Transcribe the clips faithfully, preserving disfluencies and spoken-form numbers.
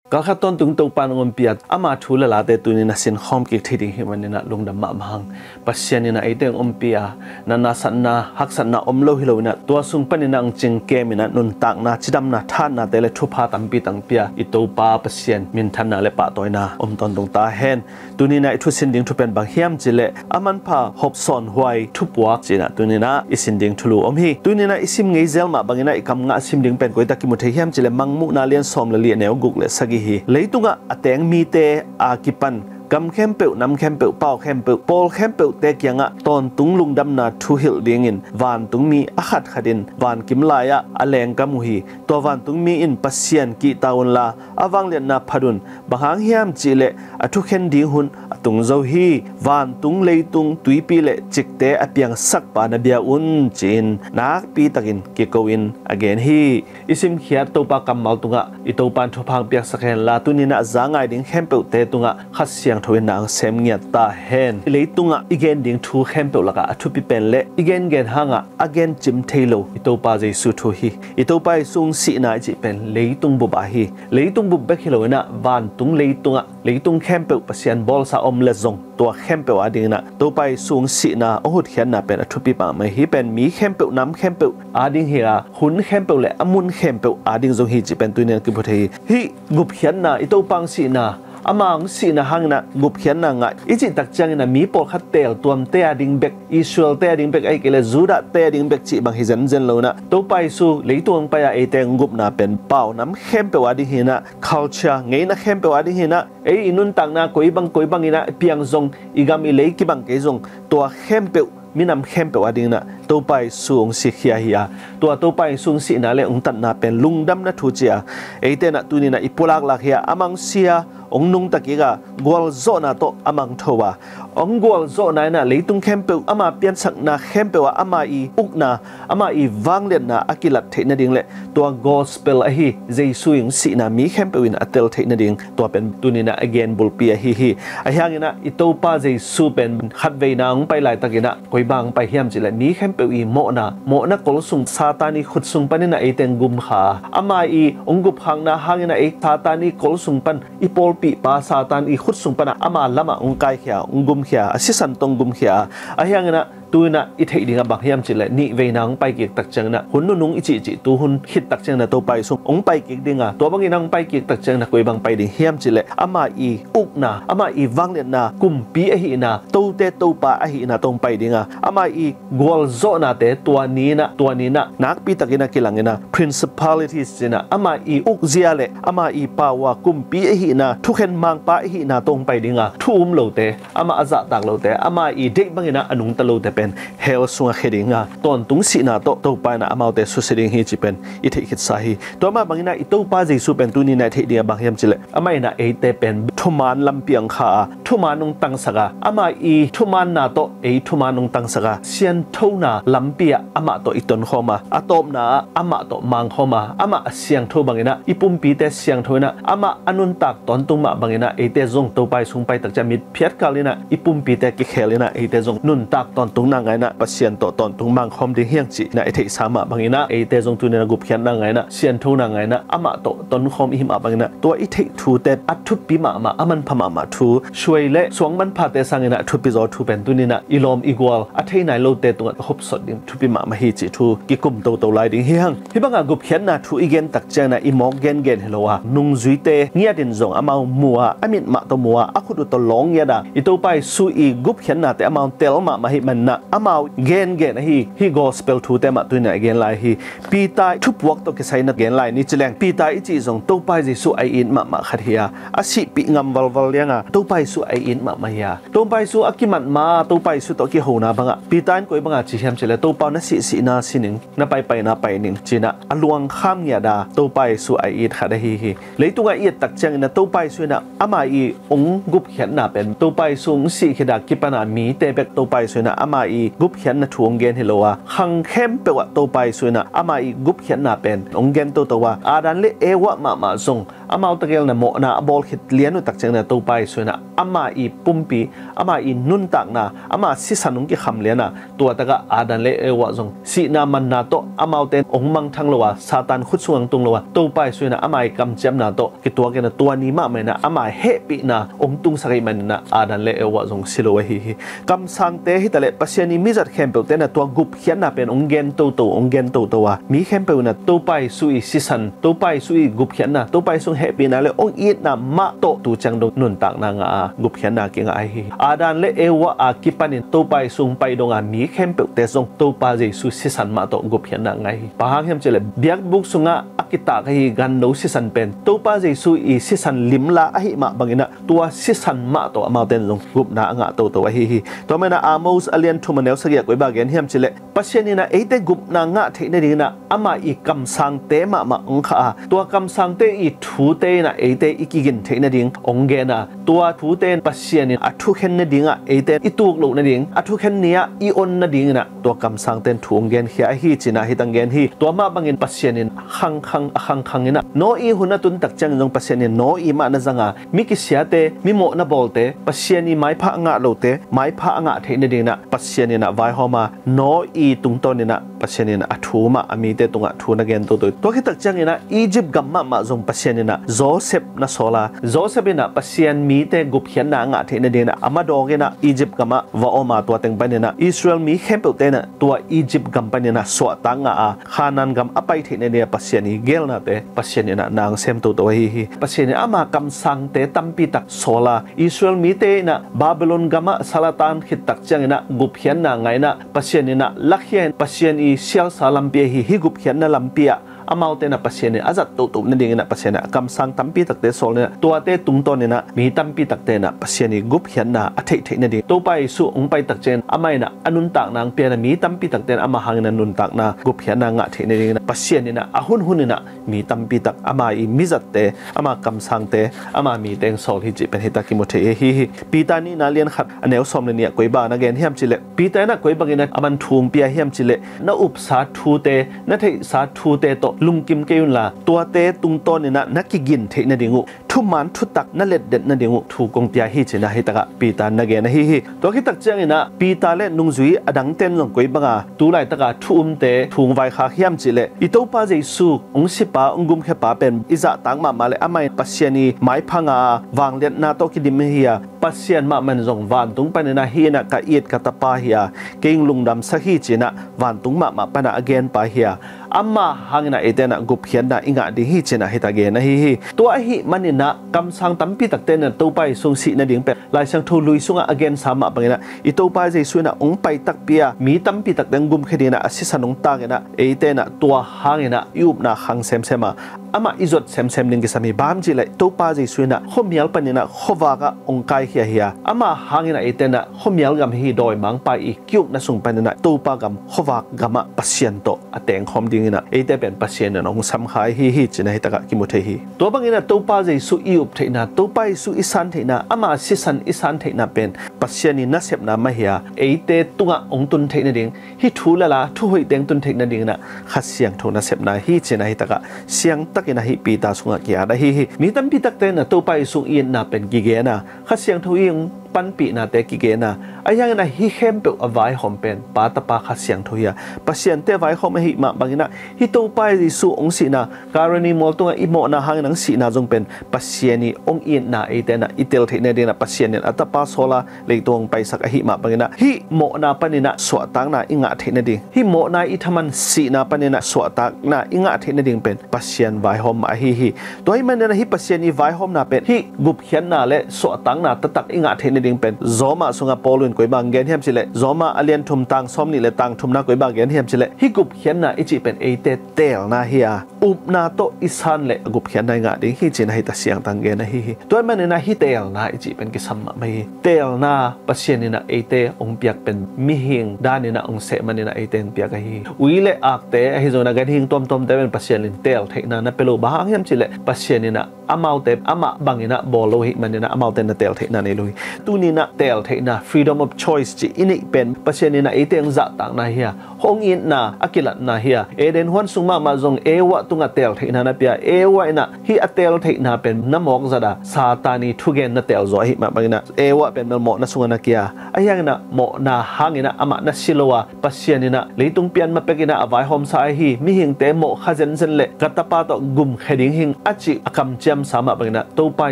Kalkhat tawntung Topa in hong ompih a, ama thu le late tuni-in a sinkhawm kik thei ding hi manin ah lungdam mahmah hang. Pasian in ah eite hong ompih a, natna satna haksatna om lo hi lo in ah, tua sung panin ah hong cingkem in ah nuntakna, cidamna, thahatnate le thupha tampi tang pia i Topa Pasian minthanna le pahtawina om tawntung ta hen. Tuni-in ah i thusin ding thu pen bang hiam cih leh a manpha hopsawn huai thupuak ci-in ah tuni-in ah i sin ding thulu om hi. Tuni-in ah i sim ngei zel mah bangin ah i kam ngah sim ding pen koi tak kimu thei hiam cih leh Mangmuhna lian sawm le li, a neu guk le sagih hi. Leitungah a teng mite a kipan gam khempeuh, nam khempeuh, pau khempeuh, pawl khempeuhte kiangah tawntung lungdamna thu hilh dingin vantungmi a khatkhat in vankim lai-ah a lengkam uh hi. Tua vantungmi in Pasian kihta unla a vangliatna phat un. Bang hang hiam cih leh a thukhen ding hun a tung zo hi. Vantung, leitung, tuipi le cikte a piangsakpa na bia un, ci-in nakpi takin kiko in a gen hi. I simkhiat Topa kammal tungah i Topa in thupha hong piaksak henla, tuni-in ah za ngai ding khempeuhte tungah Kha Siangtho in na hong sem ngiat ta hen. Leitungah i gen ding thu khempeuh lakah a thupi pen le i gengen hangah a gencim thei lo i Topa Jesu thu hi. I Topa Jesu hong sihna i cih pen leitung bup ah hi. Leitung bup bek hi lo in ah vantung leitungah, leitung khempeuh Pasian bawlsa om le zong tua khempeuh adingin ah Topa Jesu hong sihna, hong hutkhiatna pen a thupi mahmah hi. Hih pen mi khempeuh, nam khempeuh ading hi a, hun khempeuh le a mun khempeuh ading zong hi cih pen tuni-in ah kimu thei hi. Hih gupkhiatna, i Topa hong sihna, ama hong sihna hangin ah gupkhiatna ngah i cih tak ciangin ah mi pawlkhat teeltuamte ading bek, Israelte ading bek, ahih kei leh Judahte ading bek cih bang hi zenzen lo in ah, Topa Jesu leitung hong pai a eite hong gupna pen pau nam khempeuh ading hi in ah, culture, ngeina khempeuh ading hi in ah, ei i nuntakna koi bang koi bangin ah piang zong, i gam i lei kibang kei zong, tua khempeuh, minam khempeuh adingin ah Topa Jesu hong sikhia hi a, tua Topa Jesu hong sihna le hong tatna pen lungdamna thu ci a, eite in ah tuni-in ah i pulak lak hi a, amah hong si a, hong nungta kik a, gualzawhna tawh amah hong tho a, hong gualzawhna in ah leitung khempeuh, ama piansakna khempeuh ah ama i ukna, ama i vangliatna a kilat theih nading le tua gospel ahi Jesu in sihna mi khempeuh in a tel theih nading, tua pen tuni-in ah a gen bulpi ahi hi. Ahi hangin ah i Topa Jesu pen khatveina hong pai laitakin ah koi bang hong pai hiam cih leh mi khempeuh i mawhna, mawhna kol sung, Satan i khut sung panin ah eite hong gumkha a, ama i hong gupkhakna hangin ah ei Satan i kol sung pan, i pawlpihpa Satan i khut sung pan ah ama lamah hong kaikhia, hong gumkhia, a sisan tawh hong gumkhia a. Ahi hangin ah tu-in ah i theih ding ah bang hiam cih leh nihveina hong pai kik tak ciangin ah hun nunung i cihcih tu hun khit tak ciangin ah Topa Jesu hong pai kik ding a, tua bangin ah hong pai kik tak ciangin ah koi bang pai ding hiam cih leh ama i ukna, ama i vangliatna, kumpi ahihna, tote Topa ahihna tawh hong pai ding a, ama i gualzawhnate tua ni-in ah, tua ni-in ah nakpi takin a kilang in ah, principalities ci-in ah, ama i ukzia le ama i power, kumpi ahihna, thukhen mangpa ahihna tawh hong pai ding a, thu um lote, amah a zahtak lote, ama i deih bangin ah a nungta lote pen hell sungah khia ding a, tawntung sihna tawh Topa in ah amaute susia ding hi cih pen i theih khitsa hi. Tua mah bangin ah i Topa Jesu pen tuni-in ah i theih ding ah bang hiam cih leh amah in ah eite pen thuman lampi hong kha a, thuman hong tangsak a, ama i thumanna tawh ei thuman hong tangsak a, sianthona lampi ah amah tawh i tonkhawm a, a tawpna ah amah tawh mangkhawm a, amah a siangtho bangin ah i pumpite siangtho in ah, amah a nuntak tawntung mah bangin ah eite zong Topa Jesu hong pai tak ciang mitphiat kal in ah i pumpite kikhel in ah eite zong nuntak tawntungna ngai in ah Pasian tawh tawntung mangkhawm ding hi hang cih in ah i theihsa mah bangin ah eite zong tuni-in ah gupkhiatna ngai in ah, sianthona ngai in ah, amah tawh tonkhawm i hih mah bangin ah tua i theih thute a thupi mahmah, a manpha mahmah thu, suai le suang manphate sangin ah thupi zaw thu pen tuni-in ah i lawm i gual, a thei nai lote tungah hopsot ding thupi mahmah hi cih thu kikum toto lai ding hi hang. Hih bangah gupkhiatna thu i gen tak ciangin ah i mawk gengen hi lo a, nungzuite ngiat in zong amau mu a, a mit mah tawh mu a, a khut uh tawh lawng ngiat a, i Topa Jesu i gupkhiatnate amau tel mahmah ahih manin ah amau gengen ahi, hih gospel thute mah tuni-in ah i gen lai hi. Peter thupuak tawh kisai in ah gen lai ni ci leng, Peter i cih zong Topa Jesu a it mahmah khat hi a, a sihpih ngam valval liang a, Topa Jesu a it mahmah hi a, Topa Jesu a kimat ma, Topa Jesu tawh kihona bangah Peter in koi banga ci hiam cih leh, Topa aw, na sih sihna si ning, na pai paina pai ning ci-in ah a luangkham ngiat a, Topa Jesu a it khat ahi hi. Leitungah i et tak ciangin ah Topa Jesu in ah ama i hong gupkhiatna pen, Topa Jesu hong sih khit a kipan a mite bek Topa Jesu in ah ama i gupkhiatna thu hong gen hi lo a, khang khempeuh ah Topa Jesu in ah ama i gupkhiatna pen hong gen toto a, Adam le Eva mahmah zong amau tegel in ah mawhna a bawl khit lian uh tak ciangin ah Topa Jesu in ah ama i pumpi, ama i nuntakna, ama sisan hong kikham lian a, tua tak ah Adam le Eva zong sihna manna tawh amaute in hong mangthang lo a, Satan khut sungah hong tung lo a, Topa Jesu in ah ama i kamciamna tawh kituak in ah tua ni mahmah in ah ama hehpihna hong tungsak ahih manin ah Adam le Eva zong si lo ahi hi. Kamsangte hi ta leh Pasian i mizat khempeuhte in ah tua gupkhiatna pen hong gen toto, hong gen toto a, mi khempeuh in ah Topa Jesu i sisan, Topa Jesu i gupkhiatna, Topa Jesu hong hehpihna le hong itna mah tawh tu ciang dong nuntakna ngah a, gupkhiatna kingah ahi hi. Adam le Eva a kipanin Topa Jesu hong pai dong a, mi khempeuhte zong Topa Jesu sisan mah tawh gupkhiatna ngah hi. Bang hang hiam cih leh biakbuk sungah a kitak ahi ganno sisan pen Topa Jesu i sisan limla ahih mah bangin ah tua sisan mah tawh amaute in zong gupna a ngah toto ahi hi. Tua manin ah Amos a lian thum a neu sagih ah koi bang gen hiam cih leh Pasian in ah eite gupna ngah theih nadingin ah ama i kamsangte mahmah hong khah a, tua kamsangte i thute in ah eite i kigin theih nading hong gen a, tua thute in Pasian in a thukhen nadingah eite i tuk loh nading, a thukhen ni-ah i on nadingin ah tua kamsangte in thu hong genkhia ahi ci-in ah hih teng gen hi. Tua mah bangin Pasian in khangkhang, a khangkhang in ah Noah hun a tun tak ciangin zong Pasian in Noah mah na zang a, mi kisiate, mi mawhna bawlte, Pasian i maipha a ngah lote maipha a ngah theih nadingin ah Pasian in ah vaihawm a, Noah tungtawn in ah Pasian in a thu mah a mite tungah thu na gen toto hi. Tua khit tak ciangin ah Egypt gam mahmah zong Pasian in ah Joseph na sawl a, Joseph in ah Pasian mite gupkhiatna a ngah theih nadingin ah a madawk in ah Egypt gamah va om a, tua teng panin ah Israel mi khempeuhte in ah tua Egypt gam panin ah suahtak ngah a, Khanaan gam a pai theih nadingin ah Pasian i geelnate Pasian in ah na sem toto ahi hi. Pasian in ama kamsangte tampi tak sawl a, Israel mite in ah Babylon gamah sal a tan khit tak ciangin ah gupkhiatna ngah in ah Pasian in ah lakhia in, Pasian i sialsa lampi ahi hi gupkhiatna lampi ah amaute in ah Pasian in a zat toto nadingin ah Pasian in ah kamsang tampi takte sawl in ah tuate tungtawn in ah mi tampi takte in ah Pasian i gupkhiatna a theih theih nading, Topa Jesu hong pai tak ciangin amah in ah a nuntakna hong pia in ah mi tampi takte in ah amah hangin ah nuntakna gupkhiatna ngah theih nadingin ah Pasian in ah a hunhun in ah mi tampi tak ama i mizatte, ama kamsangte, ama mite hong sawl hi cih pen hih tak kimu thei ahi hi. Peter nihna lian khat a neu sawm le nih ah koi bang na gen hiam cih leh, Peter in ah koi bangin ah aman thu hong pia hiam cih leh, na upsa thute, na theihsa thute tawh lungkim kei unla, tuate tungtawn in ah na kigin theih nading uh, thuman thutak na letdet nading uh thu kong pia hi ci-in ah hih tak ah Peter na gen ahi hi. Tua khit tak ciangin ah Peter le nungzui a dangte in zong koi bang a tu laitak a thu umte thu hong vaikhak hiam cih leh, i Topa Jesu hong sipa, hong gumkhiapa pen i zahtak mahmah le amah in Pasian i maipha ngah a, vangliatna tawh kidim hi a, Pasian mahmah in zong vantung panin ah hih in ah ka it ka tapa hi a, kei hong lungdamsak hi ci-in ah vantung mahmah pan ah a genpa hi a, amah hangin ah eite in ah gupkhiatna i ngah ding hi ci-in ah hih tak gen ahi hi. Tua ahih manin ah kamsang tampi takte in ah Topa Jesu hong sih nading pen Lai Siangtho lui sungah a gensa mah bangin ah i Topa Jesu in ah hong pai takpi a, mi tampi takte hong gumkhia dingin ah a sisan hong tak in ah, eite in ah tua hangin ah i upna khang semsem a, amah i zuat semsem ding kisam hi. Bang hang hiam cih leh Topa Jesu in ah khuamial panin ah khuavak ah hong kaikhia hi a, amah hangin ah eite in ah khuamial gam hi dawimangpa i ki-ukna sung panin ah Topa gam, khuavak gamah Pasian tawh a tengkhawm dingin ah eite pen Pasian in hong samkhia ahi hi ci-in ah hih tak ah kimu thei hi. Tua bangin ah Topa Jesu i up theihna, Topa Jesu i san theihna, ama sisan i san theihna pen Pasian i nasepna mah hi a, eite tungah hong tun theih nading, hih thu lala thu hoihte hong tun theih nadingin ah Kha Siangtho nasepna hi ci-in ah hih tak ah siangtakin ah hih Peter sungah ki-at ahi hi. Mi tampi takte in ah Topa Jesu i itna pen kigen a, Kha Siangtho i hong panpihnate kigen a, ahi hangin ah hih khempeuh a vaihawm pen Pa, Tapa, Kha Siangtho hi a, Pasiante vaihawm ahih mah bangin ah hih Topa Jesu hong sihna, Kalvari mual tungah i mawhna hangin hong sihna zong pen Pasian i hong itna eite in ah i tel theih nadingin ah Pasian in a Tapa sawl a, leitung hong paisak ahih mah bangin ah hih mawhna panin ah suahtakna i ngah theih nading, hih mawhna i thaman sihna panin ah suahtakna i ngah theih nading pen Pasian vaihawm mah ahi hi. Tua ahih manin ah hih Pasian i vaihawmna pen hih gupkhiatna le suahtakna taktak i ngah theih nading pen Roma sungah Paul in koi bang gen hiam cih leh, Roma a lian thum tang sawmnih le tang thumna koi bang gen hiam cih leh, hih gupkhiatna i cih pen eite teelna hi a, upna tawh i san le gupkhiatna i ngah ding hi ci-in ah hita siangtang gen ahi hi. Tua ahih manin ah hih teelna i cih pen kisam mahmah hi. Teelna Pasian in ah eite hong piak pen mihing dan in ah hong seh manin ah eite hong piak ahi hi. Ui le akte ahi zongin ah ganhing tuamtuamte pen Pasian in teel theihna na pia lo, bang hang hiam cih leh Pasian in ah amaute amah bangin ah bawl lo ahih manin ah amaute na teel theihna nei lo hi. Tuni in ah teel theihna, freedom of choice cih i neih pen Pasian in ah eite hong zahtakna hi a, hong itna a kilatna hi a, Eden huan sung mahmah zong Eva tungah teel theihna na pia. Eva in ah hih a teel theihna pen na mawk zat a, Satan i thugen na teel zaw ahih mah bangin ah Eva pen mawhna sungah na kia. Ahi hangin ah mawhna hangin ah amah na si lo a, Pasian in ah leitung pian ma pek in ah a vaihawmsa ahi mihingte mawh kha zenzen le ka tapa tawh gumkhia ding hing a cih a kamciamsa mah bangin ah Topa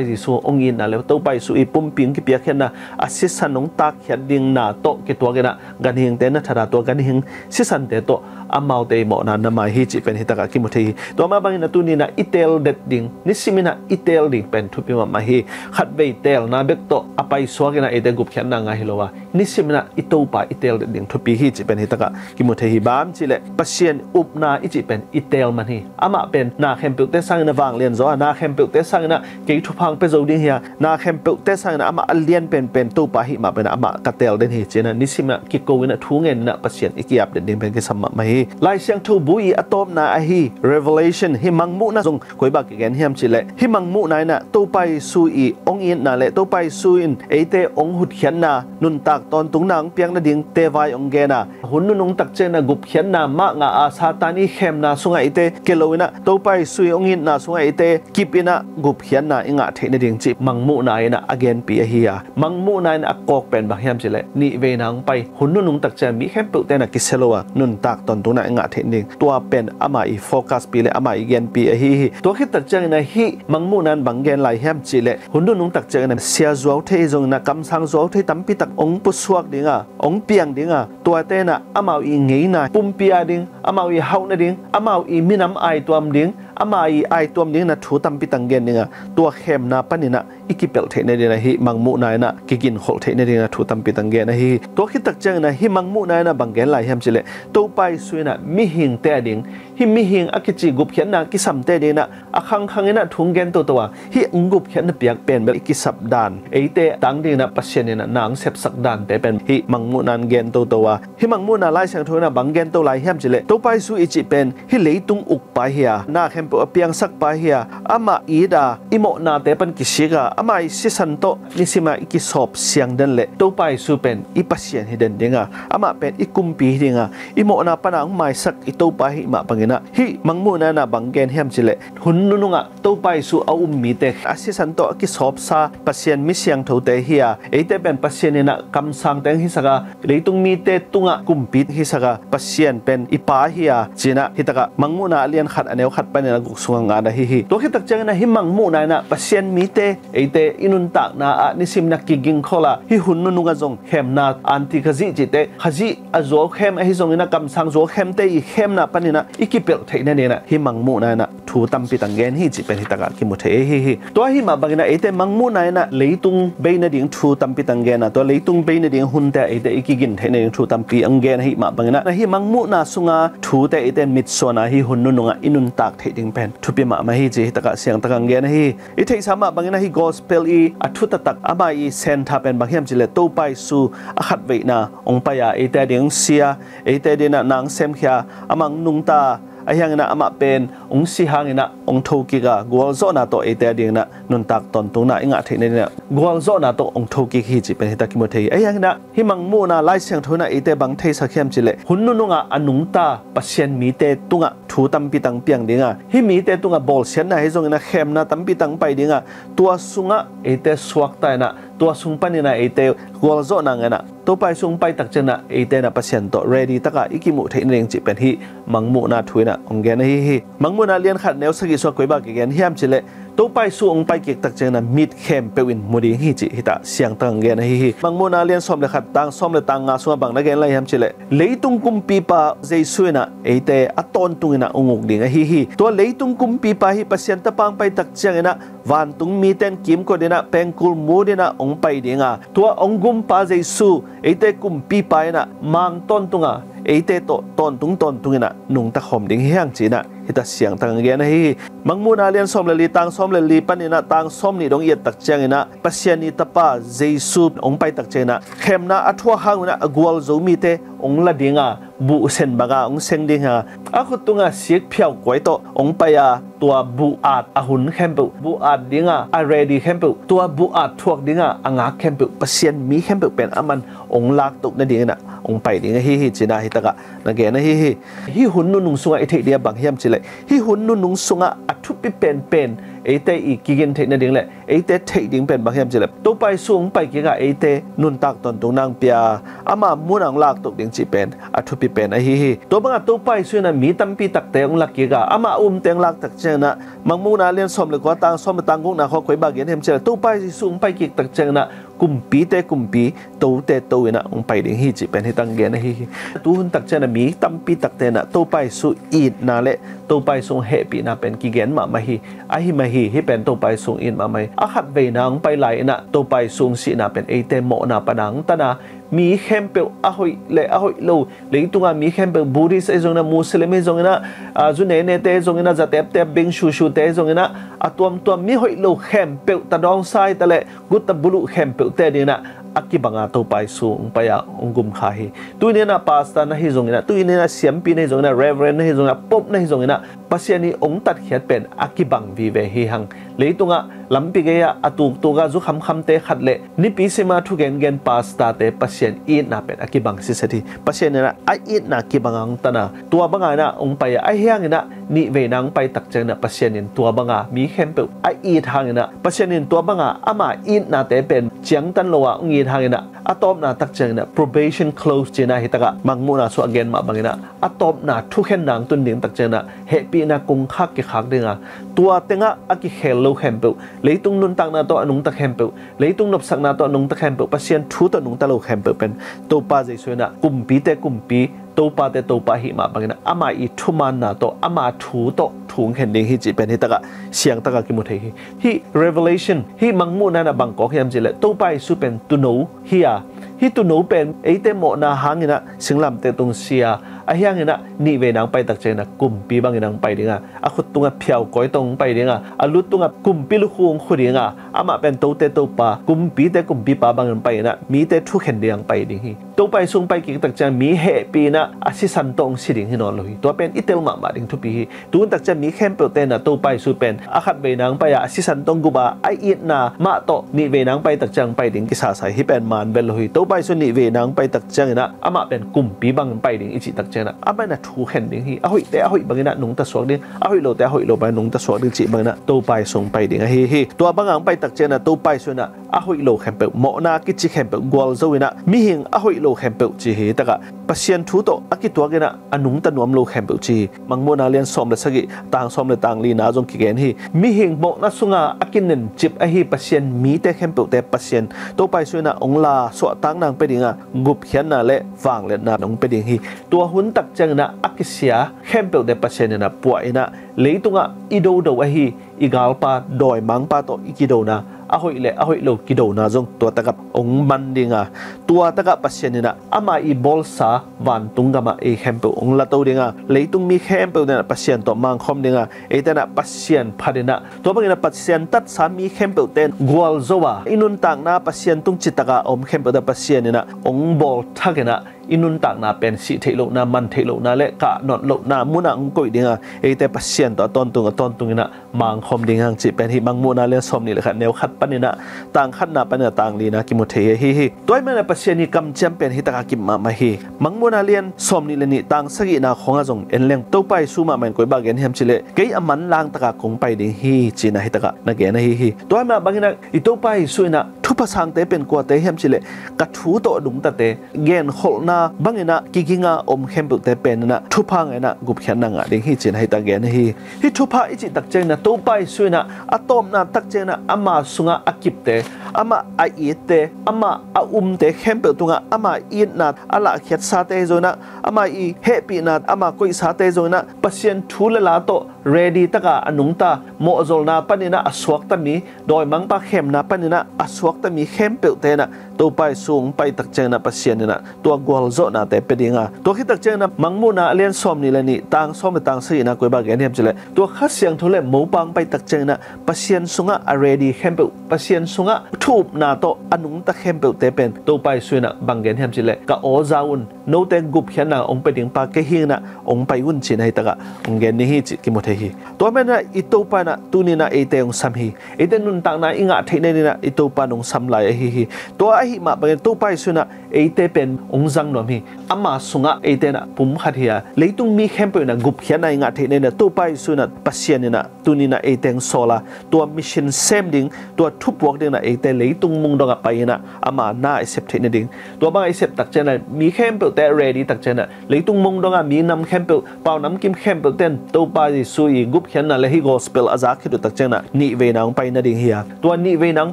Jesu hong itna le Topa Jesu i pumpi hong kipiakkhiatna, a sisan hong takkhiat dingna tawh kituak in ah ganhingte na that a, tua ganhing sisante tawh amaute i mawhna na mai hi cih pen hitakah kimu thei hi. Tua mah bangin ah tuni in ah i teel det ding, nisim in ah i teel ding pen thupi mahmah hi. Khatvei teelna bek tawh a paisuak in ah eite gupkhiatna ngah hi lo a, nisim in ah i Topa i teel det ding thupi hi cih pen hitakah kimu thei hi. Bang hang hiam cih leh Pasian upna i cih pen i teel man hi. Amah pen na khempeuhte sangin ah vanglian zaw a, na khempeuhte sangin ah kei thupha hong pia zo ding hi a, na khempeuhte sangin ah amah a lian penpen Topa ahih mah bangin ah amah ka teel den hi ci-in ah nisim ah kiko in ah thu ngen in ah Pasian i ki-ap den ding pen kisam mahmah hi. Lai Siangtho bu i a tawpna ahi Revelation, hih Mangmuhna zong koi bang kigen hiam cih leh hih Mangmuhna in ah Topa Jesu i hong itna le Topa Jesu in eite hong hutkhiatna, nuntak tawntungna hong piak nading tevai hong gen a, hun nunung tak ciangin ah gupkhiatna mah ngah a, Satan i khemna sungah eite kia lo in ah Topa Jesu i hong itna sungah eite kip in ah gupkhiatna i ngah theih nading cih Mangmuhna in ah a genpi ahi a, Mangmuhna in a kawk pen bang hiam cih leh nihveina hong pai, hun nunung tak ciang mi khempeuhte in ah kisia lo a, nuntak tawntungna i ngah theih nading, tua pen ama i focus pi le ama i genpi ahi hi. Tua khit tak ciangin ah hih Mangmuhna in bang gen lai hiam cih leh hun nunung tak ciangin ah sia zuau thei zongin ah kamsang zuau thei tampi tak hong pusuak ding a, hong piang ding a, tuate in ah amau i ngeina pumpi a ding, amau i hauhna ding, amau i minam aituam ding, ama i aituam ding in ah thu tampi tak gen ding a, tua khemna panin ah i kipelh theih nading in ah hih Mangmuhna in ah kiginkholh theih nading in ah thu tampi tak gen ahi hi. Tua khit tak ciangin ah hih Mangmuhna in ah bang gen lai hiam cih leh Topa Jesu in ah mihingte a ding, hih mihing a kici gupkhiatna kisamte ding in ah a khangkhang in ah thu hong gen toto a, hih hong gupkhiatna piak pen bel i kisap dan, eite tang ding in ah Pasian in ah na hong sepsak dante pen hih Mangmuhna in gen toto a, hih Mangmuhna Lai Siangtho in ah bang gen to lai hiam cih leh Topa Jesu i cih pen hih leitung ukpa hi a, na khempeuh a piangsakpa hi a, amah it a i mawhnate pan kisik a, ama i sisan tawh nisim ah i kisawp siang den le Topa Jesu pen i Pasian hi den ding a, amah pen i kumpi hi ding a, i mawhna pan a hong maisak i Topa ahih mah bangin ah hih Mangmuhna in ah bang gen hiam cih leh hun nunung ah Topa Jesu a um mite, a sisan tawh a kisawpsa Pasian mi siangthote hi a, eite pen Pasian in ah kamsangte hong hisak a, leitung mite tungah kumpi hisak a, Pasian pen i Pa hi a, ci-in ah hitakah Mangmuhna a lian khat a neu khat panin a guk sungah ngan ahi hi. Tua khit tak ciangin ah hih Mangmuhna in ah Pasian mite, eite i nuntakna ah nisim in ah kigingkhol a, hih hun nunung ah zong khemna, anti-Khazih cihte, Khazih a zuau khem ahi zongin ah kamsang zuau khemte i khemna panin ah i kipelh theih nading in ah hih Mangmuhna in ah thu tampi tak gen hi cih pen hitakah kimu thei ahi hi. Tua ahih mah bangin ah eite Mangmuhna in ah leitung bei nading thu tampi tak gen a, tua leitung bei nading hunte ah eite i kigin theih nading thu tampi hong gen ahih mah bangin ah, hih Mangmuhna sunga thute eite mitsuan a, hih hun nunung ah i nuntak theih ding pen thupi mahmah hi cih hitakah siangtak hong gen ahi hi. I theihsa mah bangin ah hih gospel i a thu taktak ama i centre pen bang hiam cih leh Topa Jesu a khatveina hong pai a, eite ading hong si a, eite ading in ah na hong semkhia, amah hong nungta, ahi hangin ah amah pen hong si hangin ah hong thokik a, gualzawhna tawh eite ading in ah nuntak tawntungna i ngah theih nading in ah gualzawhna tawh hong thokik hi cih pen hitakah kimu thei hi. Ahi hangin ah hih Mangmuhna Lai Siangtho in ah eite bang theisak hiam cih leh hun nunung ah a nungta Pasian mite tungah thu tampi tak piang ding a, hih mite tungah bawlsiatna ahi zongin ah khemna tampi tak pai ding a, tua sungah eite suakta in ah, tua sung panin ah eite gualzawhna ngen a, Topa Jesu hong pai tak ciangin ah eite in ah Pasian tawh ready takah i kimuh theih nading cih pen hih Mangmuhna thu in ah hong gen ahi hi. Mangmuhna lian khat neu sagih sungah koi bang kigen hiam cih leh Topa Jesu hong pai kik tak ciangin ah mit khempeuh in mu ding hi cih hitakah siangtak hong gen ahi hi. Mangmuhna lian sawm le khat, tang sawm le tang nga sungah bang na gen lai hiam cih leh leitung kumpipa Jesu in ah eite a tawntung in ah hong uk ding ahi hi. Tua leitung kumpipa hih Pasian Tapa hong pai tak ciangin ah vantung mite in kimkot in ah pengkul mut in ah hong pai ding a, tua hong gumpa Jesu, eite kumpipa in ah mang tawntung a, eite tawh tawntung tawntung inah nungta khawm ding hi hang ci-inah hita siangtak a gen ahi hi. Mangmuhna lian sawm le li tang sawm le li paninah tang sawm nih dong i et tak cianginah Pasian i Tapa Jesu hong pai tak cianginah khemna a thuak hanginah a gualzo mite hong la dinga buhsen banga hong seng dinga a khut tunga sik phiaukuai tawh hong pai a tua buh at a hun khempeuh buh at dinga a ready khempeuh tua buh at thuak dinga a ngak khempeuh Pasian mi khempeuh pen aman hong laktoh nadinginah hong pai ding ahi hi cinah hitakah na gen ahi hi. Hih hun nunung sungah i theih dia bang hiam cileh hih hun nunung sungah a thupi penpen eite i kigin theih nading le eite theih ding pen bang hiam cileh Topa Jesu hong pai kikah eite nuntak tawntung nang pia ama munah hong laktoh ding cih pen a thupi pen ahi hi. Tua bangah Topa Jesu inah mi tampi takte hong lak kikah ama umte hong lak tak cianginah Mangmuhna lian sawm le kua tang sawm le tang gukna khua koi bang gen hiam cileh Topa Jesu hong pai kik tak cianginah kumpite kumpi tote to inah hong pai ding hi cih pen hitang gen ahi hi. Tu hun tak cianginah mi tampi takte inah Topa Jesu itna le Topa Jesu hong hehpihna pen kigen mahmah hi. Ahi mah hi hi pen Topa Jesu it mahmah hi. A khat veina hong pai lai inah Topa Jesu hong sihna pen eite mawhna pana hong tana mi khempeuh a hoih le a hoih lo leitunga mi khempeuh Buddhist ahi zonginah Muslim ahi zonginah a zu nenete ahi zonginah za teptep bing shushute ahi zonginah a tuamtuam mi hoih lo khempeuh ta dawngsa hi taleh gutta buluh khempeuhte dinginah a kibanga Topa Jesu hong pai a hong gumkha hi. Tuninah pastor na hi zonginah tuninah siampi na hi zonginah reverend na hi zonginah pope na hi zonginah Pasian i hong tatkhiat pen a kibang vive hi hang. Leitungah lampi gei-ah a tuktukah zu khamkhamte khat le nipi sima thugengen pastorte Pasian itna pen a kibang siset hi. Pasian inah a itna kibanga hong tana tua banga inah hong pai a ahi hanginah nih veina hong pai tak cianginah Pasian in tua banga mi khempeuh a it hanginah Pasian in tua banga ama itnate pen ciangtan lo a hong it hanginah a tawpna tak cianginah probation close cinah hitakah Mangmuhna sua a gen mah banginah a tawpna thukhenna hong tun ding tak cianginah hehpihna kongkhak kikhak dinga tua tengah a kikhel lo khempeuh leitung nuntakna tawh a nungta khempeuh leitung nopsakna tawh a nungta khempeuh Pasian thu tawh nungta lo khempeuh pen Topa Jesu inah kumpite kumpi Topate Topa ahih mah banginah ama i thumaanna tawh ama thu tawh thu hong khen ding hi cih pen hitakah siangtakah kimu thei hi. Hih revelation hih Mangmuhna inah bang kawk hiam cileh Topa Jesu pen tuuno hi a hih tuuno pen eite mawhna hanginah singlamteh tung si a ahi hanginah nih veina hong pai tak cianginah kumpi banginah hong pai dinga a khut tungah phiaukuai tawh hong pai dinga a lu tungah kumpi lukhu hong khu dinga amah pen tote Topa kumpite kumpipa bangin hong pai inah mite thukhen dinga hong pai ding hi. Topa Jesu hong pai kik tak ciang mi hehpih inah a sisan tawh hong si ding hi nawn lo hi. Tua pen i tel mahmah ding thupi hi. Tu hun tak ciang mi khempeuhte inah Topa Jesu pen a khat veina hong pai a a sisan tawh hong gup a a itna mah tawh nih veina hong pai tak ciang hong pai ding kisasa hi. Hih pen man vet lo hi. Topa Jesu nih veina hong pai tak cianginah amah pen kumpi bangin pai ding i cih tak cianginah amah inah thu khen ding hi. A hoihte a hoih banginah nungta suak ding a hoih lote a hoih lo banginah nungta suak ding cih banginah Topa Jesu hong pai ding ahi hi. Tua banga hong pai tak cianginah Topa Jesu inah a hoih lo khempeuh mawhna a kici khempeuh gualzo inah mihing a hoih lo khempeuh ci hi. Takah Pasian thu tawh a kituak inah a nungta nuam lo khempeuh ci hi. Mangmuhna lian sawm le sagih tang sawm le tang lina zong kigen hi. Mihing mawhna sunga a kinencip ahi Pasian mite khempeuhte Pasian Topa Jesu inah hong la suahtakna hong pia dinga gupkhiatna le vangliatna hong pia ding hi. Tua hun tak cianginah a kisia khempeuhte Pasian inah puah inah leitungah i dodo ahi i galpa dawimangpa tawh i kidona a hoih le a hoih lo kidona zong tua takah hong man dinga tua takah Pasian inah ama i bawlsa vantung gamah ei khempeuh hong lato dinga leitung mi khempeuh inah Pasian tawh mangkhawm dinga eite inah Pasian phat inah tua banginah Pasian tatsa mi khempeuhte in gualzo a i nuntakna Pasian tung citaka a om khempeuhte Pasian inah hong bawlthak inah i nuntakna pen sih theih lohna man theih lohna le kah not lohna munah hong koih dinga eite Pasian tawh a tawntung a tawntung inah mangkhawm ding hang cih pen hih Mangmuhna lian sawm nih le khat neu khat paninah tang khatna paninah tang lina kimu thei ahi hi. Tua ahih manin Pasian i kamciam pen hitakah kip mahmah hi. Mangmuhna lian sawm nih le nih tang sagihna khawngah zong en leng Topa Jesu mahmah in koi bang gen hiam cileh kei a manlangtakah kong pai ding hi cinah hitakah na gen ahi hi. Tua ahih mah banginah i Topa Jesu inah thupha sangte pen kuate hiam cileh ka thu tawh a nungtate genkholhna banginah kiginga om khempeuhte pen inah thupha ngah inah gupkhiatna ngah ding hi cinah hitakah gen ahi hi. Hih thupha i cih tak cianginah Topa Jesu inah a tawpna tak cianginah ama sungah a kipte amah a itte amah a umte khempeuh tungah ama itna a lahkhiatsate hi zonginah ama i hehpihna ama koihsate hi zonginah Pasian thu le la tawh ready taka a nungta, mawhzolna paninah a suakta mi, dawimangpa khemna paninah a suakta mi khempeuhte inah Topa Jesu hong paitak cianginah Pasian inah tua gualzawhnate pia dinga, tua khitak cianginah Mangmuhna a lian sawm nih le nih, tang sawm le tang sagihna koi bang gen hiam cileh, tua Kha Siangtho le mopa hong paitak cianginah Pasian sungah a ready khempeuh, Pasian sungah thu upna tawh a nungta khempeuhte pen Topa Jesu inah bang gen hiam cileh, ka aw za un, note gupkhiatna hong pia dingpa kei hi inah hong pai un, ci-inah hitakah hong gen ni hi cih kimu thei hi. Tua maninah i Topa inah tuninah eite hong sam hi. Eite nuntakna i ngah theih nadinginah i Topa in hong sam lai ahi hi. Tua ahih mah bangin Topa Jesu inah eite pen hong zang nuam hi. Ama sungah eite inah pum khat hi-a, leitung mi khempeuh inah gupkhiatna i ngah theih nadinginah Topa Jesu inah, Pasian inah tuninah eite hong sawl a, tua mission sem ding, tua thupuak dinginah eite leitung mung dongah pai inah ama na i sep theih nading. Tua bangah i sep tak cianginah mi khempeuhte ready tak cianginah leitung mung dongah minam khempeuh, pau namkim khempeuhte in Topa Jesu i gupkhiatna le hih gospel a za khit uh tak cianginah nihveina hong pai nading hi-a, tua nihveina hong